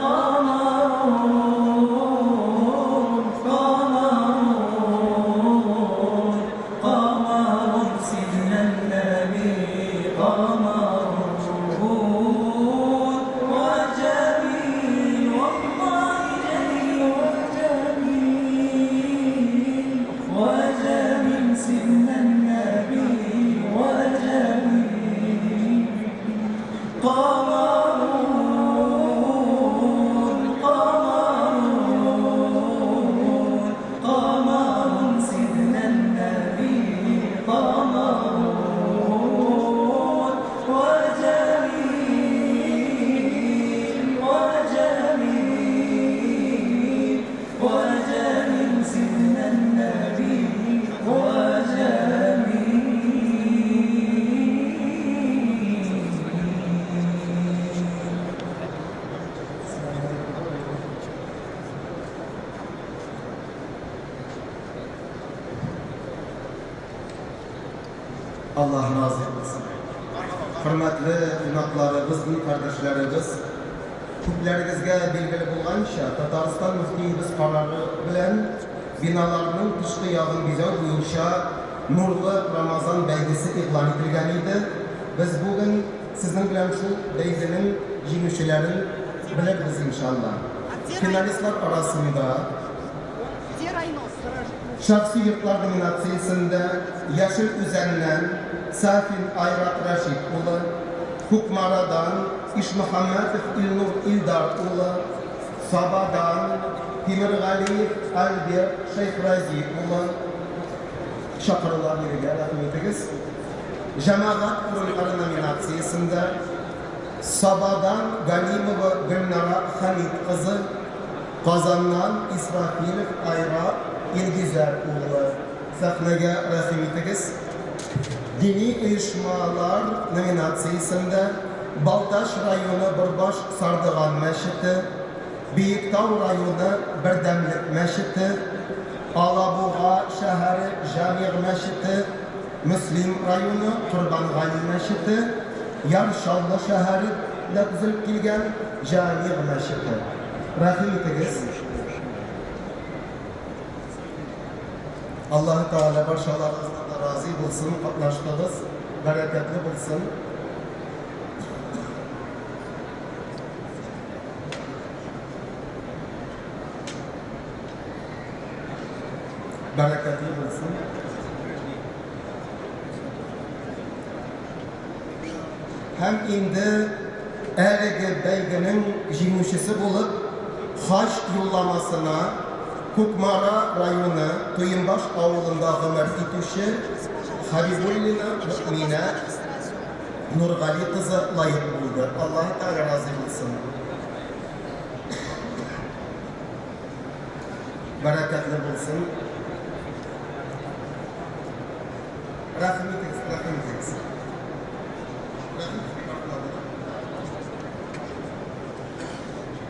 قمر قمر قمر سيدنا النبي قمر. وجميل والله جميل وجميل وجميل سيدنا النبي وجميل. قمر قمر قمر سيدنا النبي قمر. وجميل وجميل وجميل سيدنا النبي وجميل. Аллаһ разый булсын. Хөрмәтле кунакларыбыз, дин кардәшләребез, күпләрегезгә билгеле булганча, Татарстан мөфтиебез карары белән биналарның тышкы ягын бизәү буенча Нурлы Рамазан бәйгесе игълан ителгән иде. Без бүген сезнең белән шул бәйгенең җиңүчеләрен белербез иншалла. Финалистлар арасында Шәхси йортлар номинациясендә Яшел Үзәннән Сафин Айрат Рәшит улы, Кукмарадан Ишмөхәммәтов Илнур Илдар улы, Сабадан Тимергалиев Альберт Шәйхрази улы чакырыла бирегә, рәхим итегез. Җәмәгать урыннары номинациясендә Сабадан Галимова Гөлнара Хәмит кызы, Казаннан Исрафилов Айрат Илгизәр углы. Сәхнәгә рәхим итегез. Дини оешмалар номинациясендә Балтач районы Борбаш Сардыган мәчете, Биектау районы Бердәмлек мәчете, Алабуга шәһәре Җәмигъ мәчете, Мөслим районы Корбангали мәчете, Яр Чаллы шәһәре дә төзелеп килгән Җәмигъ мәчете. Рәхим итегез. Аллаһы Тәгалә барчаларыгыздан да разый булсын, катнаштыгыз, бәрәкәтле булсын. Бәрәкәтле булсын. Һәм инде әлеге бәйгенең җиңүчесе булып, хаҗ юлламасына Кукмара районы Туембаш авылында гомер итүче Хәбибуллина Мөэминә Нургали кызы лаек булды. Аллаһы Тәгалә разый булсын. Бәрәкәтле булсын. Рәхим итегез, рәхим итегез. Рәхим итегез,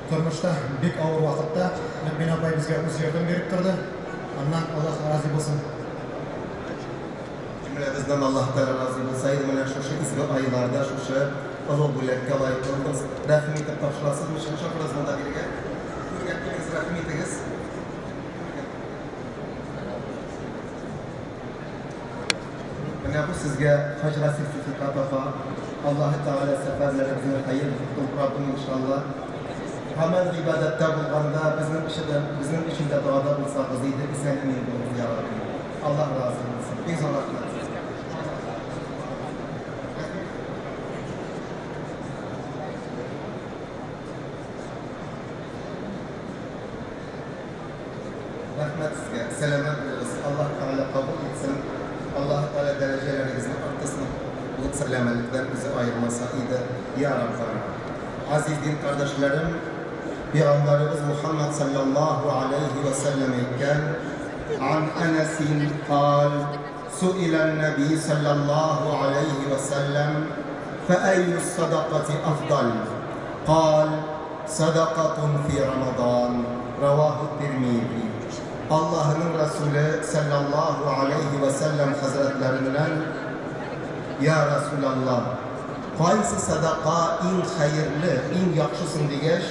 Тормышта бик авыр вакытта Мөэминә апай безгә үз йортын биреп торды. Аннан Аллаһ разый булсын. Җөмләбездән Аллаһ Тәгалә разый булса иде, менә шушы изге айларда шушы олуг бүләккә лаек булдыгыз. Рәхим итеп тапшырасызмы? Чакырыгыз монда бирегә. Түргә килегез, рәхим итегез. Менә бу сезгә хаҗга сертификат, апа. Аллаһы Тәгалә сәфәрләрегезне хәер кылсын, Раббым, иншалла. Һаман гыйбадәттә булганда, безнең өчен дә, безнең өчен дә догада булсагыз иде, исән-имин булыгыз, я Рабби. Аллаһ разый булсын. Бик зур рәхмәт сезгә. Рәхмәт сезгә, сәламәт булыгыз, Аллаһ Тәгалә кабул итсен, Аллаһ Тәгалә дәрәҗәләрегезне арттырсын, булып сәламәлекләр үзе аермаса иде, я Раббым. Газиз дин кардәшләрем, Пәйгамбәребез Мухаммад салләллаһу аләйһи вә сәлләм әйткән, Ан Әнәсин каль, суилән нәби салләллаһу аләйһи вә сәлләм, фәәйюс садакати афдал? Каль, Садакатун фи Рамадан, раваху Тирмизи. Аллаһының Расүле салләллаһу аләйһи вә сәлләм хәзрәтләреннән, Я Расүләллаһ, кайсы садака иң хәерле, иң яхшы соң дигәч,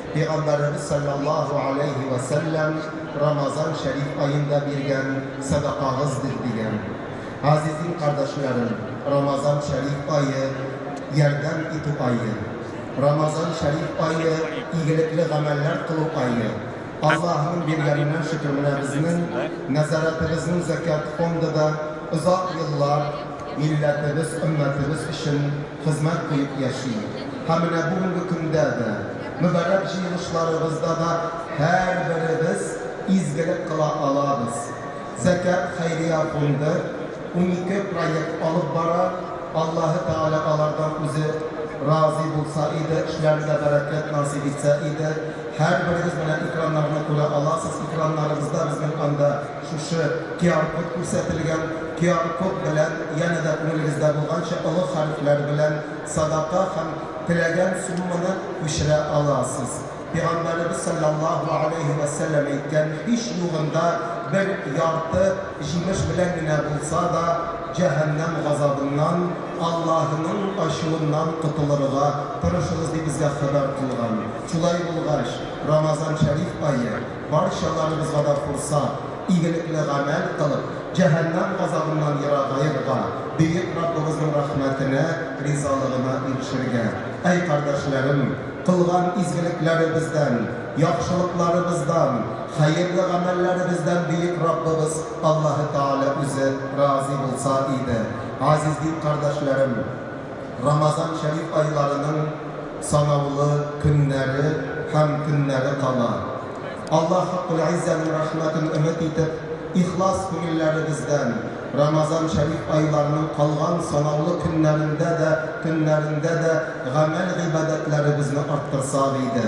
Пәйгамбәребез салләллаһу аләйһи вә сәлләм, Рамазан шәриф аенда биргән садакагыздыр, дигән. Газизим кардәшләрем, Рамазан шәриф ае, ярдәм итү ае. Рамазан шәриф ае, игелекле гамәлләр кылу ае. Аллаһының биргәненә шөкер, менә безнең нәзарәтебезнең зәкят фонды да озак еллар милләтебез, өммәтебез өчен хезмәт куеп яши. Һәм менә бүгенге көндә дә, мөбарәк җыелышларыбызда да һәрберебез изгелек кыла алабыз. Зәкят хәйрия фонды 12 проект алып бара, Аллаһы Тәгалә алардан үзе разый булса иде, эшләрендә бәрәкәт насыйп итсә иде. Һәрберегез менә экраннарны күрә аласыз, экраннарыбызда безнең анда шушы QR-код күрсәтелгән. QR-код белән янә дә күңелегездә булганча олы хәрефләр белән садака һәм теләгән сумманы күчерә аласыз. Пәйгамбәребез салләллаһу аләйһи вә сәлләм әйткән, һич югында бер ярты җимеш белән генә булса да җәһәннәм газабыннан, Аллаһының ачуыннан котылырга тырышыгыз, дип безгә хәбәр кылган. Шулай булгач, Рамазан шәриф ае барчаларыбызга да форсат, игелекле гамәл кылып, җәһәннәм газабыннан ерагаерга, бөек Раббыбызның рәхмәтенә, ризалыгына ирешергә. Әй, кардәшләрем! Кылган изгелекләребездән. Яхшылыкларыбыздан, хәерле гамәлләребездән бөек Раббыбыз Аллаһы Тәгалә үзе разый булса иде. Газиз дин кардәшләрем! Рамазан шәриф айларының санаулы көннәре һәм төннәре кала. Аллаһ Хаккул Гыйззәнең рәхмәтен өмет итеп, ихлас күңелләребездән Рамазан шәриф айларының калган санаулы көннәрендә дә, төннәрендә дә гамәл-гыйбадәтләребезне арттырсак иде.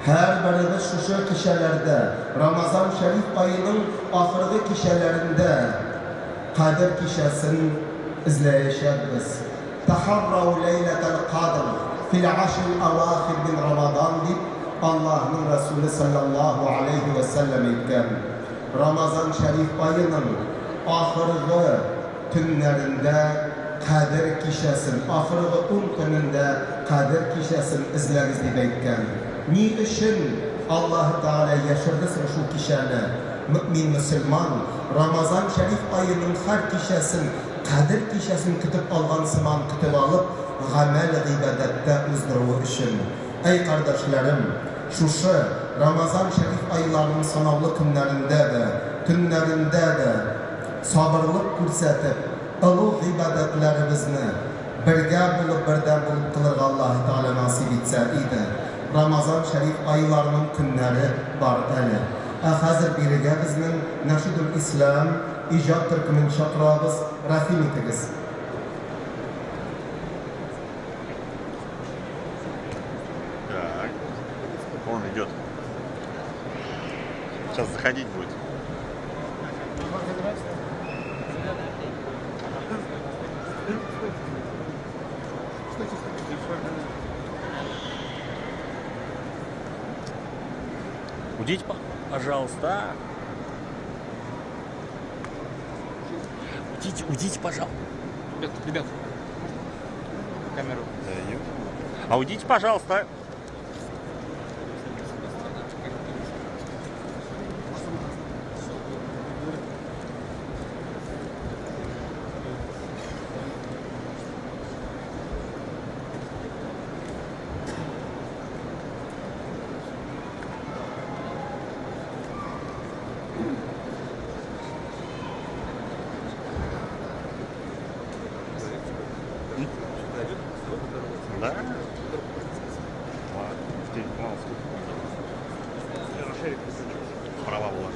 Һәрберебез шушы кичәләрдә, Рамазан шәриф аеның ахыргы кичәләрендә Кадер кичәсен эзләячәкбез. Тәхаррау ләйләтәл кадр фил ашрил авахир мин Рамадан дип Аллаһның Рәсүле салләллаһу аләйһи вә сәлләм әйткән. Рамазан шәриф аеның ахыргы төннәрендә Кадер кичәсен, ахыргы ун көнендә Кадер кичәсен эзләгез дип әйткән. Ни өчен Аллаһы Тәгалә яшерде соң шул кичәне? Мөэмин мөселман Рамазан шәриф аеның һәр кичәсен Кадер кичәсен көтеп алган сыман көтеп алып, гамәл-гыйбадәттә уздыруы өчен. Әй, кардәшләрем! Шушы Рамазан шәриф айларының санаулы көннәрендә дә, төннәрендә дә сабырлык күрсәтеп, олуг гыйбадәтләребезне бергә булып, бердәм булып кылырга Аллаһы Тәгалә насыйп итсә иде. Рамазан шәриф айларының көннәре бар әле. Ә хәзер бирегә безнең Нәшидул Ислам иҗат төркемен чакырабыз, рәхим итегез. Так, он идет. Сейчас заходить будет. Уйдите, пожалуйста. Уйдите, уйдите, пожалуйста. Ребят, ребят, камеру. А уйдите, пожалуйста. Да? Ладно, телеканал сколько? Права была.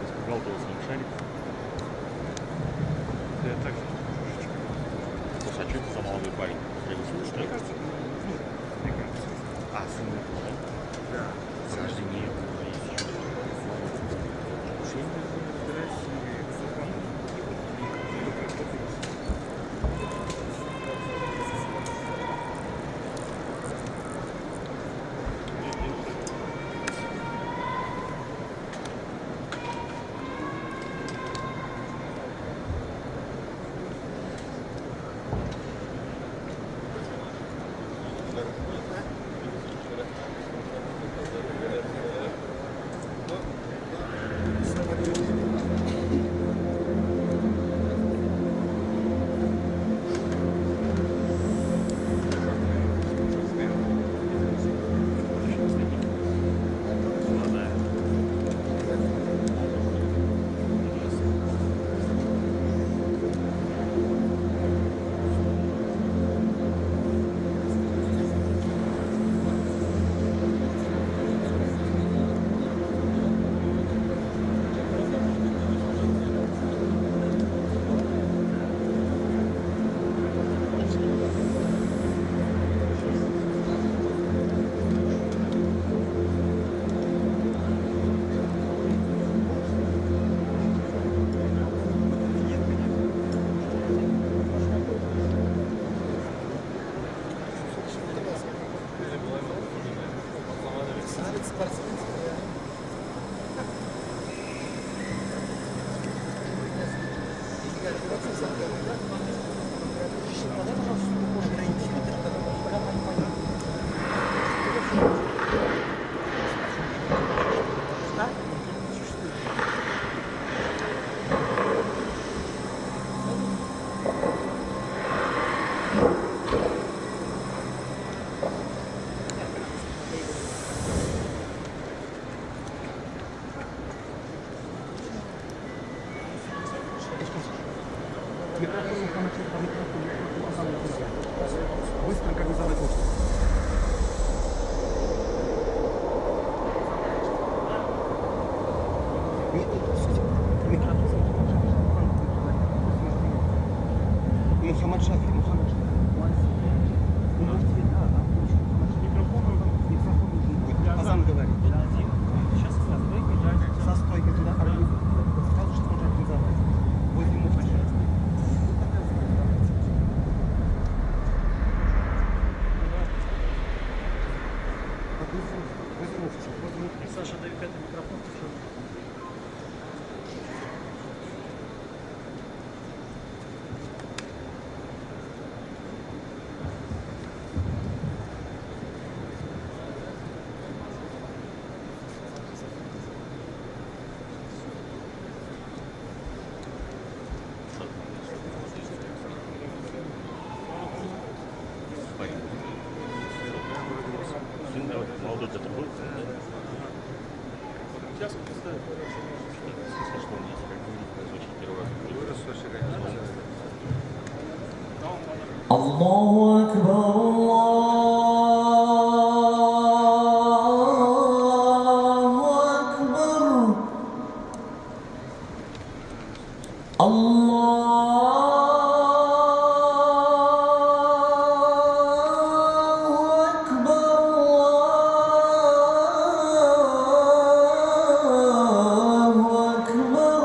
Испугал того своим шариком. Я так. Слушай, а что это за молодой парень? Я его слышу, Мне кажется, ну, мне кажется. А, сын этого, да? Да. Подожди, нет, есть еще. Слушай, я не разбираюсь, и Саша, дай пятый микрофон. الله أكبر الله أكبر الله أكبر الله أكبر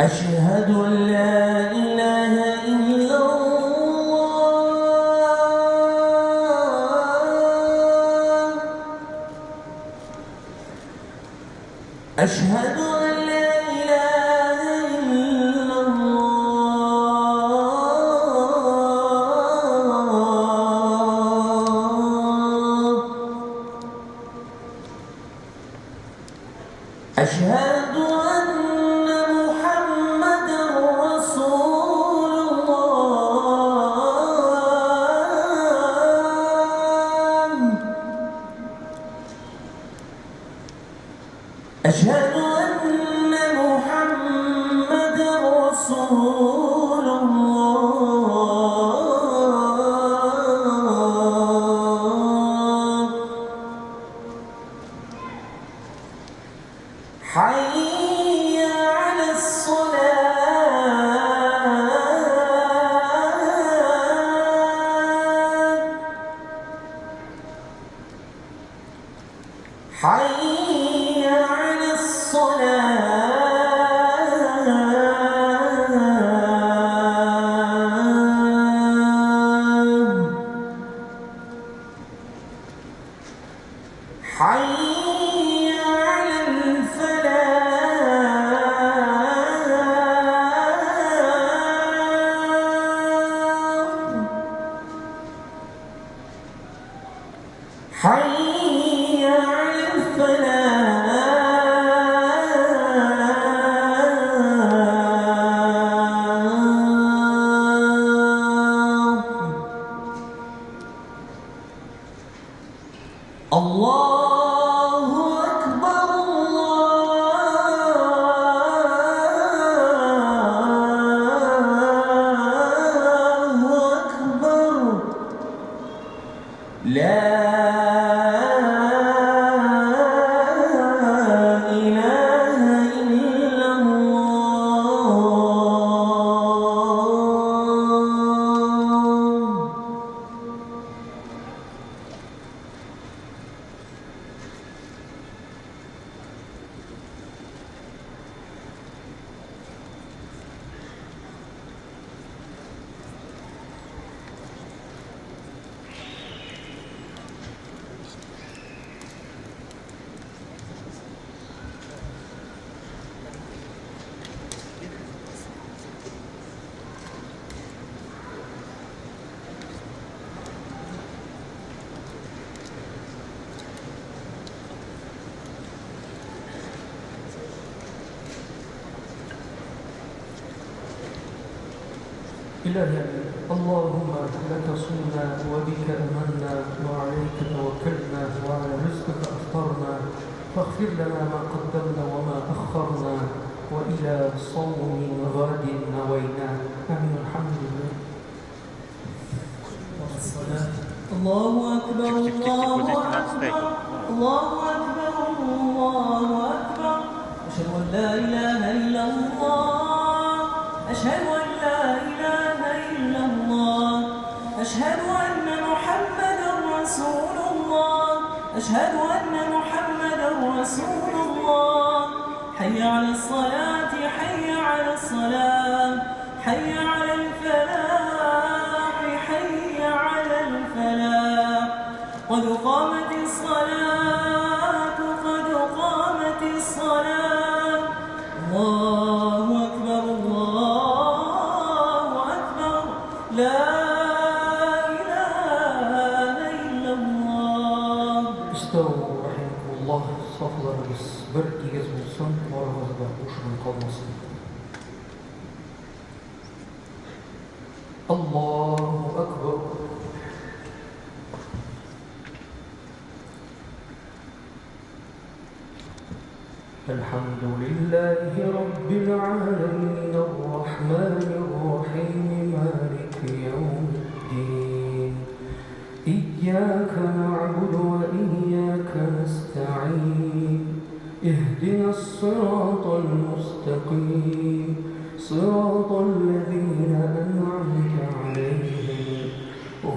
أشهد أن لا إله إلا الله أشهد أن لا إله إلا الله أشهد أن محمدا رسول الله أشهد أن محمدا رسول الله حي على الصلاة حي على الصلاة حي على الفلاح حي على الفلاح الله أكبر الله أكبر لا إله إلا الله. إلهي اللهم لك صمنا وبك آمنا وعليك توكلنا وعلى رزقك أفطرنا فاغفر لنا ما قدمنا وما أخرنا وإلى صوم غد نوينا. آمين. الحمد لله. والصلاة. الله أكبر الله أكبر الله أكبر الله أكبر أشهد أن لا إله إلا الله أشهد أن لا إله إلا الله أشهد أن محمدا رسول الله أشهد أن محمدا رسول الله حي على الصلاة حي على الصلاة حي على الفلاح حي على الفلاح. لا إله إلا الله. استووا رحمكم الله. Сафларыбыз бер тигез булсын, арабызда буш урын калмасын. Аллаһу акбар. الحمد لله رب العالمين الرحمن الرحيم مالك يوم الدين إياك نعبد وإياك نستعين اهدنا الصراط المستقيم صراط الذين أنعمت عليهم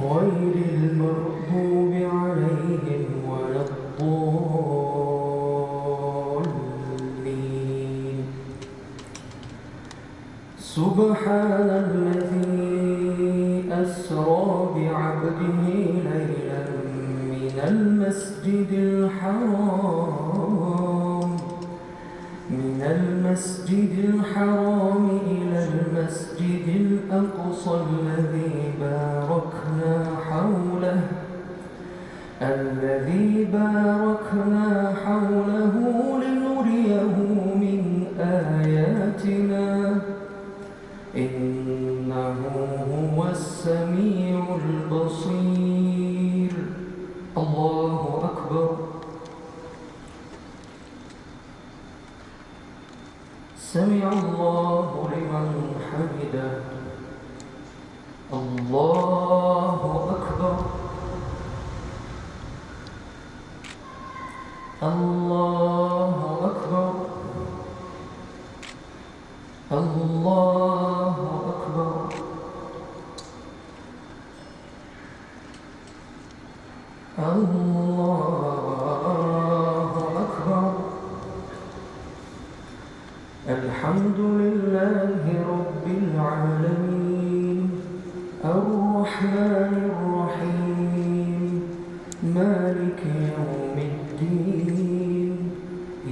غير المغضوب عليهم ولا الضالين. سبحان الذي أسرى بعبده ليلا من المسجد الحرام إلى المسجد الأقصى الذي باركنا حوله لنريه من آياتنا إنه هو السميع البصير. الله أكبر. سمع الله لمن حمده. الله أكبر. الله أكبر. الله أكبر. الله أكبر. الحمد لله رب العالمين الرحمن الرحيم مالك يوم الدين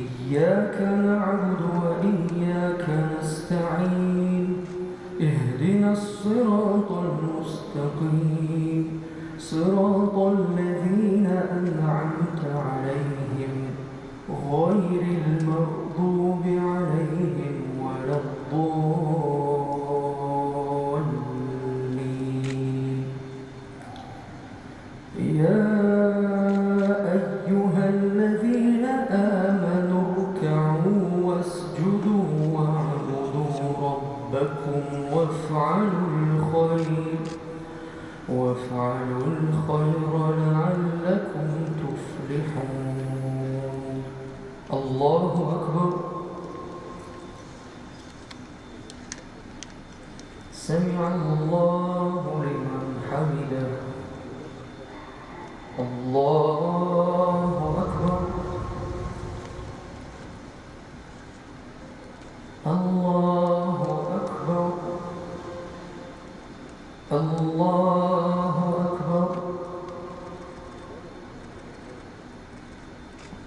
إياك نعبد وإياك نستعين اهدنا الصراط المستقيم صراط الذين أنعمت عليهم غير المغضوب عليهم ولا الضالين. يا أيها الذين آمنوا اركعوا واسجدوا واعبدوا ربكم وافعلوا الخير لعلكم تفلحون. الله أكبر. سمع الله لمن حمده. الله أكبر. الله أكبر. الله أكبر.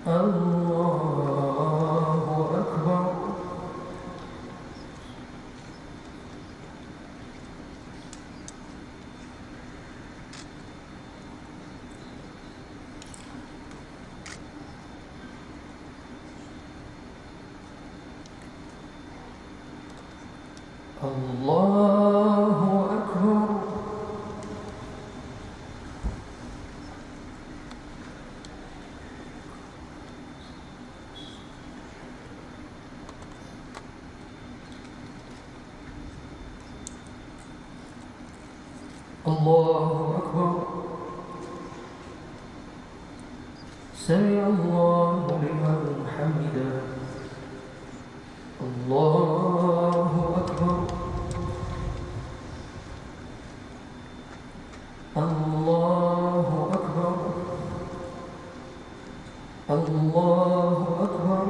الله أكبر. الله أكبر. الله أكبر. سمع الله لمن حمده. الله أكبر. الله أكبر. الله أكبر.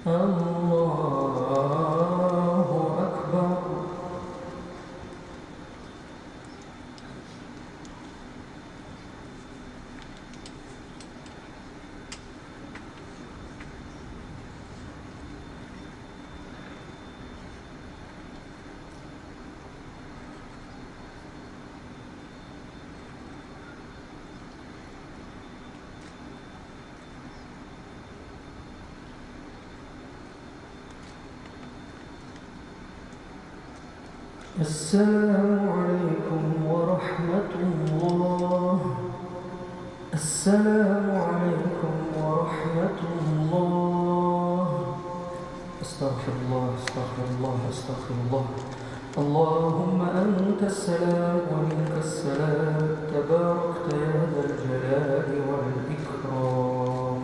الله أكبر. السلام عليكم ورحمة الله. السلام عليكم ورحمة الله. أستغفر الله، أستغفر الله، أستغفر الله. اللهم أنت السلام ومنك السلام، تباركت يا ذا الجلال والإكرام.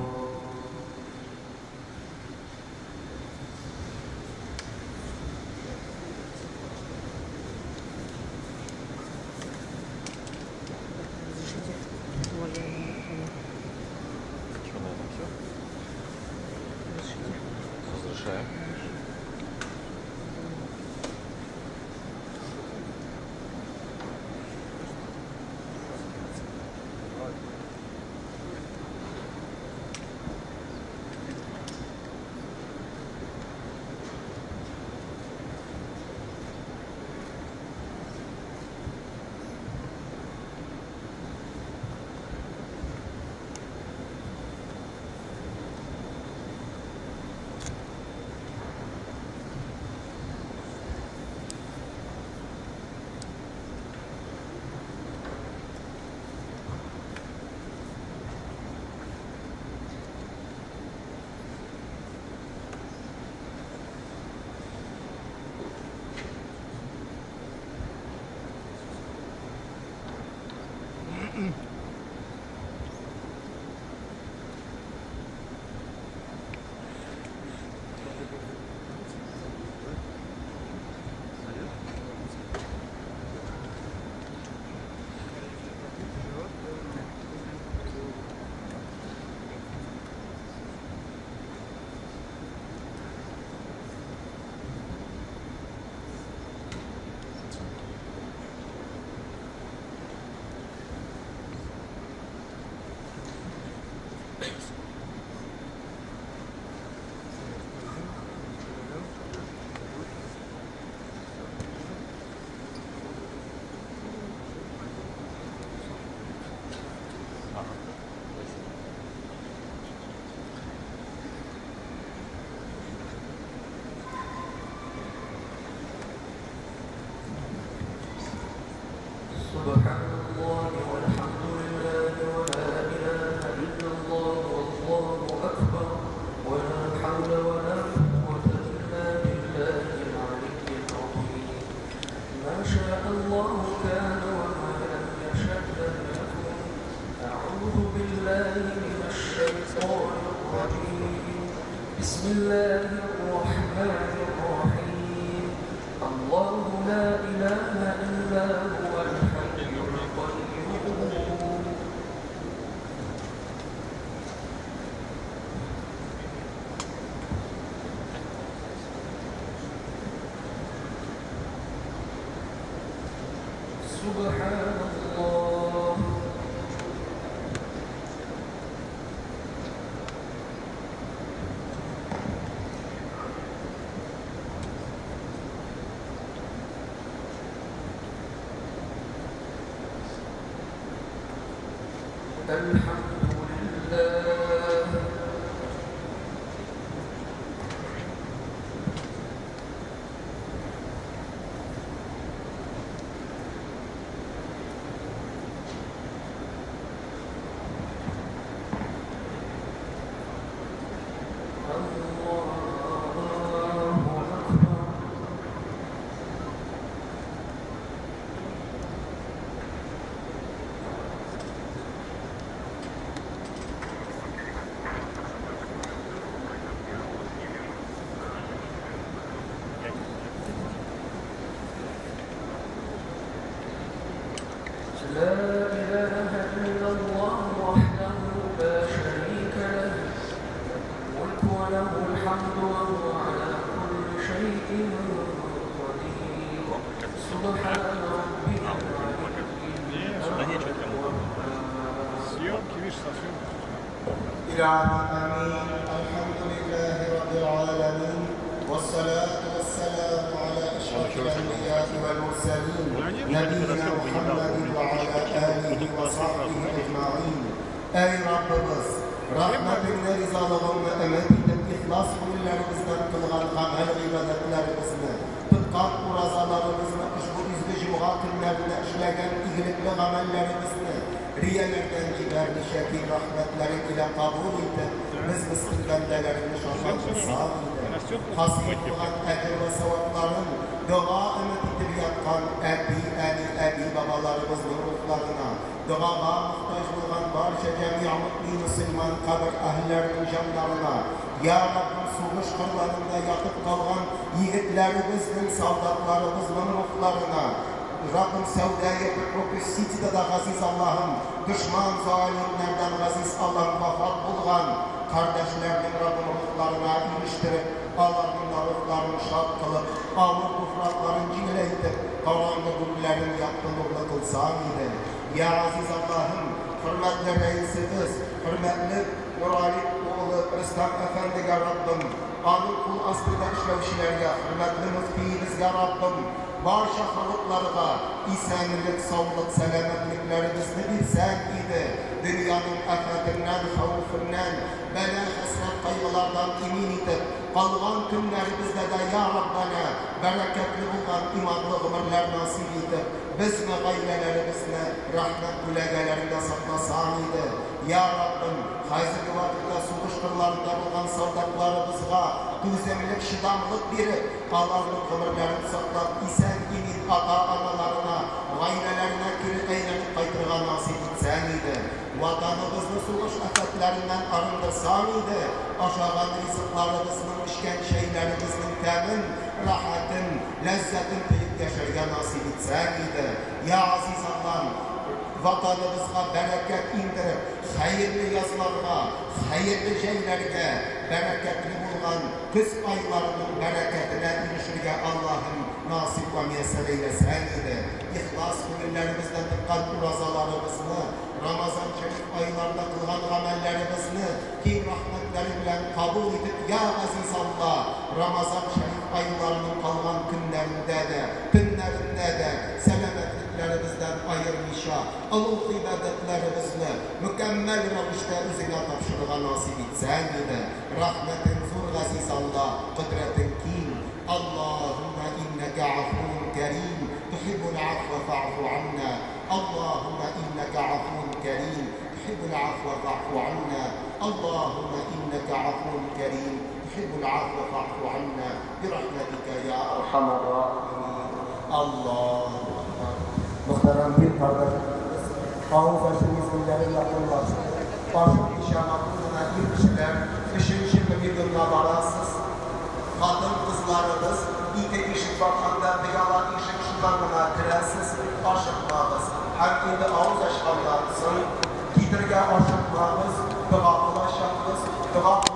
Что, на этом все? Разрешаю. سبحان الله والحمد لله ولا إله إلا الله والله أكبر ولا حول ولا قوة إلا بالله العلي العظيم. ما شاء الله كان وما لم يشأ لم يكن. أعوذ بالله من الشيطان الرجيم. بسم الله الرحمن الرحيم. الله لا إله إلا هو الحي القيوم. سبحان الله. الحمد لله. الله أكبر. لا إله إلا الله وحده لا شريك له، الملك وله الحمد وهو على كل شيء قدير. سبحان ربي العلي. Съемки, видишь, совсем. آمين. الحمد لله رب العالمين والصلاة والسلام على أشرف الأنبياء والمرسلين نبينا محمد وعلى آله وصحبه أجمعين. Ey Rabbimiz, rahmetinle rizalığını ümit edip ihlas gönüllerimizden kılgan amel ibadetlerimizni, tutkan orazalarımızı хәерле гамәлләребезне рияләрдән җибәрмичә киң рәхмәтләрең илә кабул итеп, без мескен бәндәләреңне шатландырсаң иде. Хасил булган әҗер вә савапларын дога өмет итеп яткан әти, әни, әби, бабаларыбызның рухларына, догага мохтаҗ булган барча җәмигъ мөэмин мөселман кабер әһелләренең җаннарына, йа Раббым, сугыш кырларында ятып калган егетләребезнең, солдатларыбызның рухларына, Раббым, сәүдә йорты Крокус Ситида да, газиз Аллаһым, дошман залимнәрдән, газиз Аллаһым, вафат булган кардәшләрнең, Раббым, рухларына ирештереп, аларның да рухларын шат кылып, авыр туфракларын җиңеләйтеп, караңгы гүрләрен якты нурлы кылсаң иде. Йа газиз Аллаһым, хөрмәтле рәисебез, хөрмәтле Нургали углы Рөстәм әфәндегә, Раббым, аның кул астында эшләүчеләргә, хөрмәтле мөфтиебезгә, Раббым, барча халыкларга исәнлек, саулык, сәламәтлекләребезне бирсәң иде, дөньяның афәтеннән, хәвефеннән, бәла-хәсрәт, кайгылардан имин итеп, калган көннәребездә дә, йа Раббәнә, бәрәкәтле булган иманлы гомерләр насыйп итеп, безне, гаиләләребезне рәхмәт күләгәләреңдә сакласаң иде. Йа Раббым, хәзерге вакытта сугыш кырларында булган солдатларыбызга түземлек, чыдамлык биреп, аларның гомерләрен саклап, исән-имин ата-аналарына, гаиләләренә кире әйләнеп кайтырга насыйп итсәң иде. Ватаныбызны сугыш афәтләреннән арындырсаң иде, ашаган ризыкларыбызның, эчкән чәйләребезнең тәмен, рәхәтен, ләззәтен тоеп яшәргә насыйп итсәң иде. Йа Газиз Аллам, Ватаныбызга бәрәкәт иңдереп, хәерле язларга, хәерле җәйләргә, бәрәкәтле булган көз айларының бәрәкәтенә ирешергә Аллаһым насыйп вә мияссәр әйләсәң иде. Ихлас күңелләребездән тоткан уразаларыбызны, Рамазан шәриф айларында кылган гамәлләребезне киң рәхмәтләрең белән кабул итеп, йа Газиз Алла, Рамазан шәриф айларының калган көннәрендә дә, төннәрендә дә сәламәтлекләребездән аермыйча, олуг гыйбадәтләребезне мөкәммәл рәвештә үзеңә тапшырырга насыйп итсәң иде. Рәхмәтең зур, Газиз Алла, кодрәтең киң. Аллаһуммә иннәкә гафуун кәрим, тухиббул гафва фәгъфу ганна. Аллаһуммә иннәкә гафуун кәрим, тухиббул гафва фәгъфу ганна. Аллаһуммә иннәкә гафуун кәрим, тухиббул гафва фәгъфу ганна. Бирахмәтикә йа архамәр рахимин. Аллаһу акбар. Мөхтәрәм дин кардәшләребез, авыз ачу мизгелләре якынлашты. Ашыкмыйча матур гына ир кешеләр өченче павильонга барасыз. Хатын-кызларыбыз, ике ишек бар анда, пыяла ишек, шуннан гына керәсез, ашыкмагыз. Һәм инде авыз ачканнан соң, китергә ашыкмагыз, дога кылачакбыз. Дога.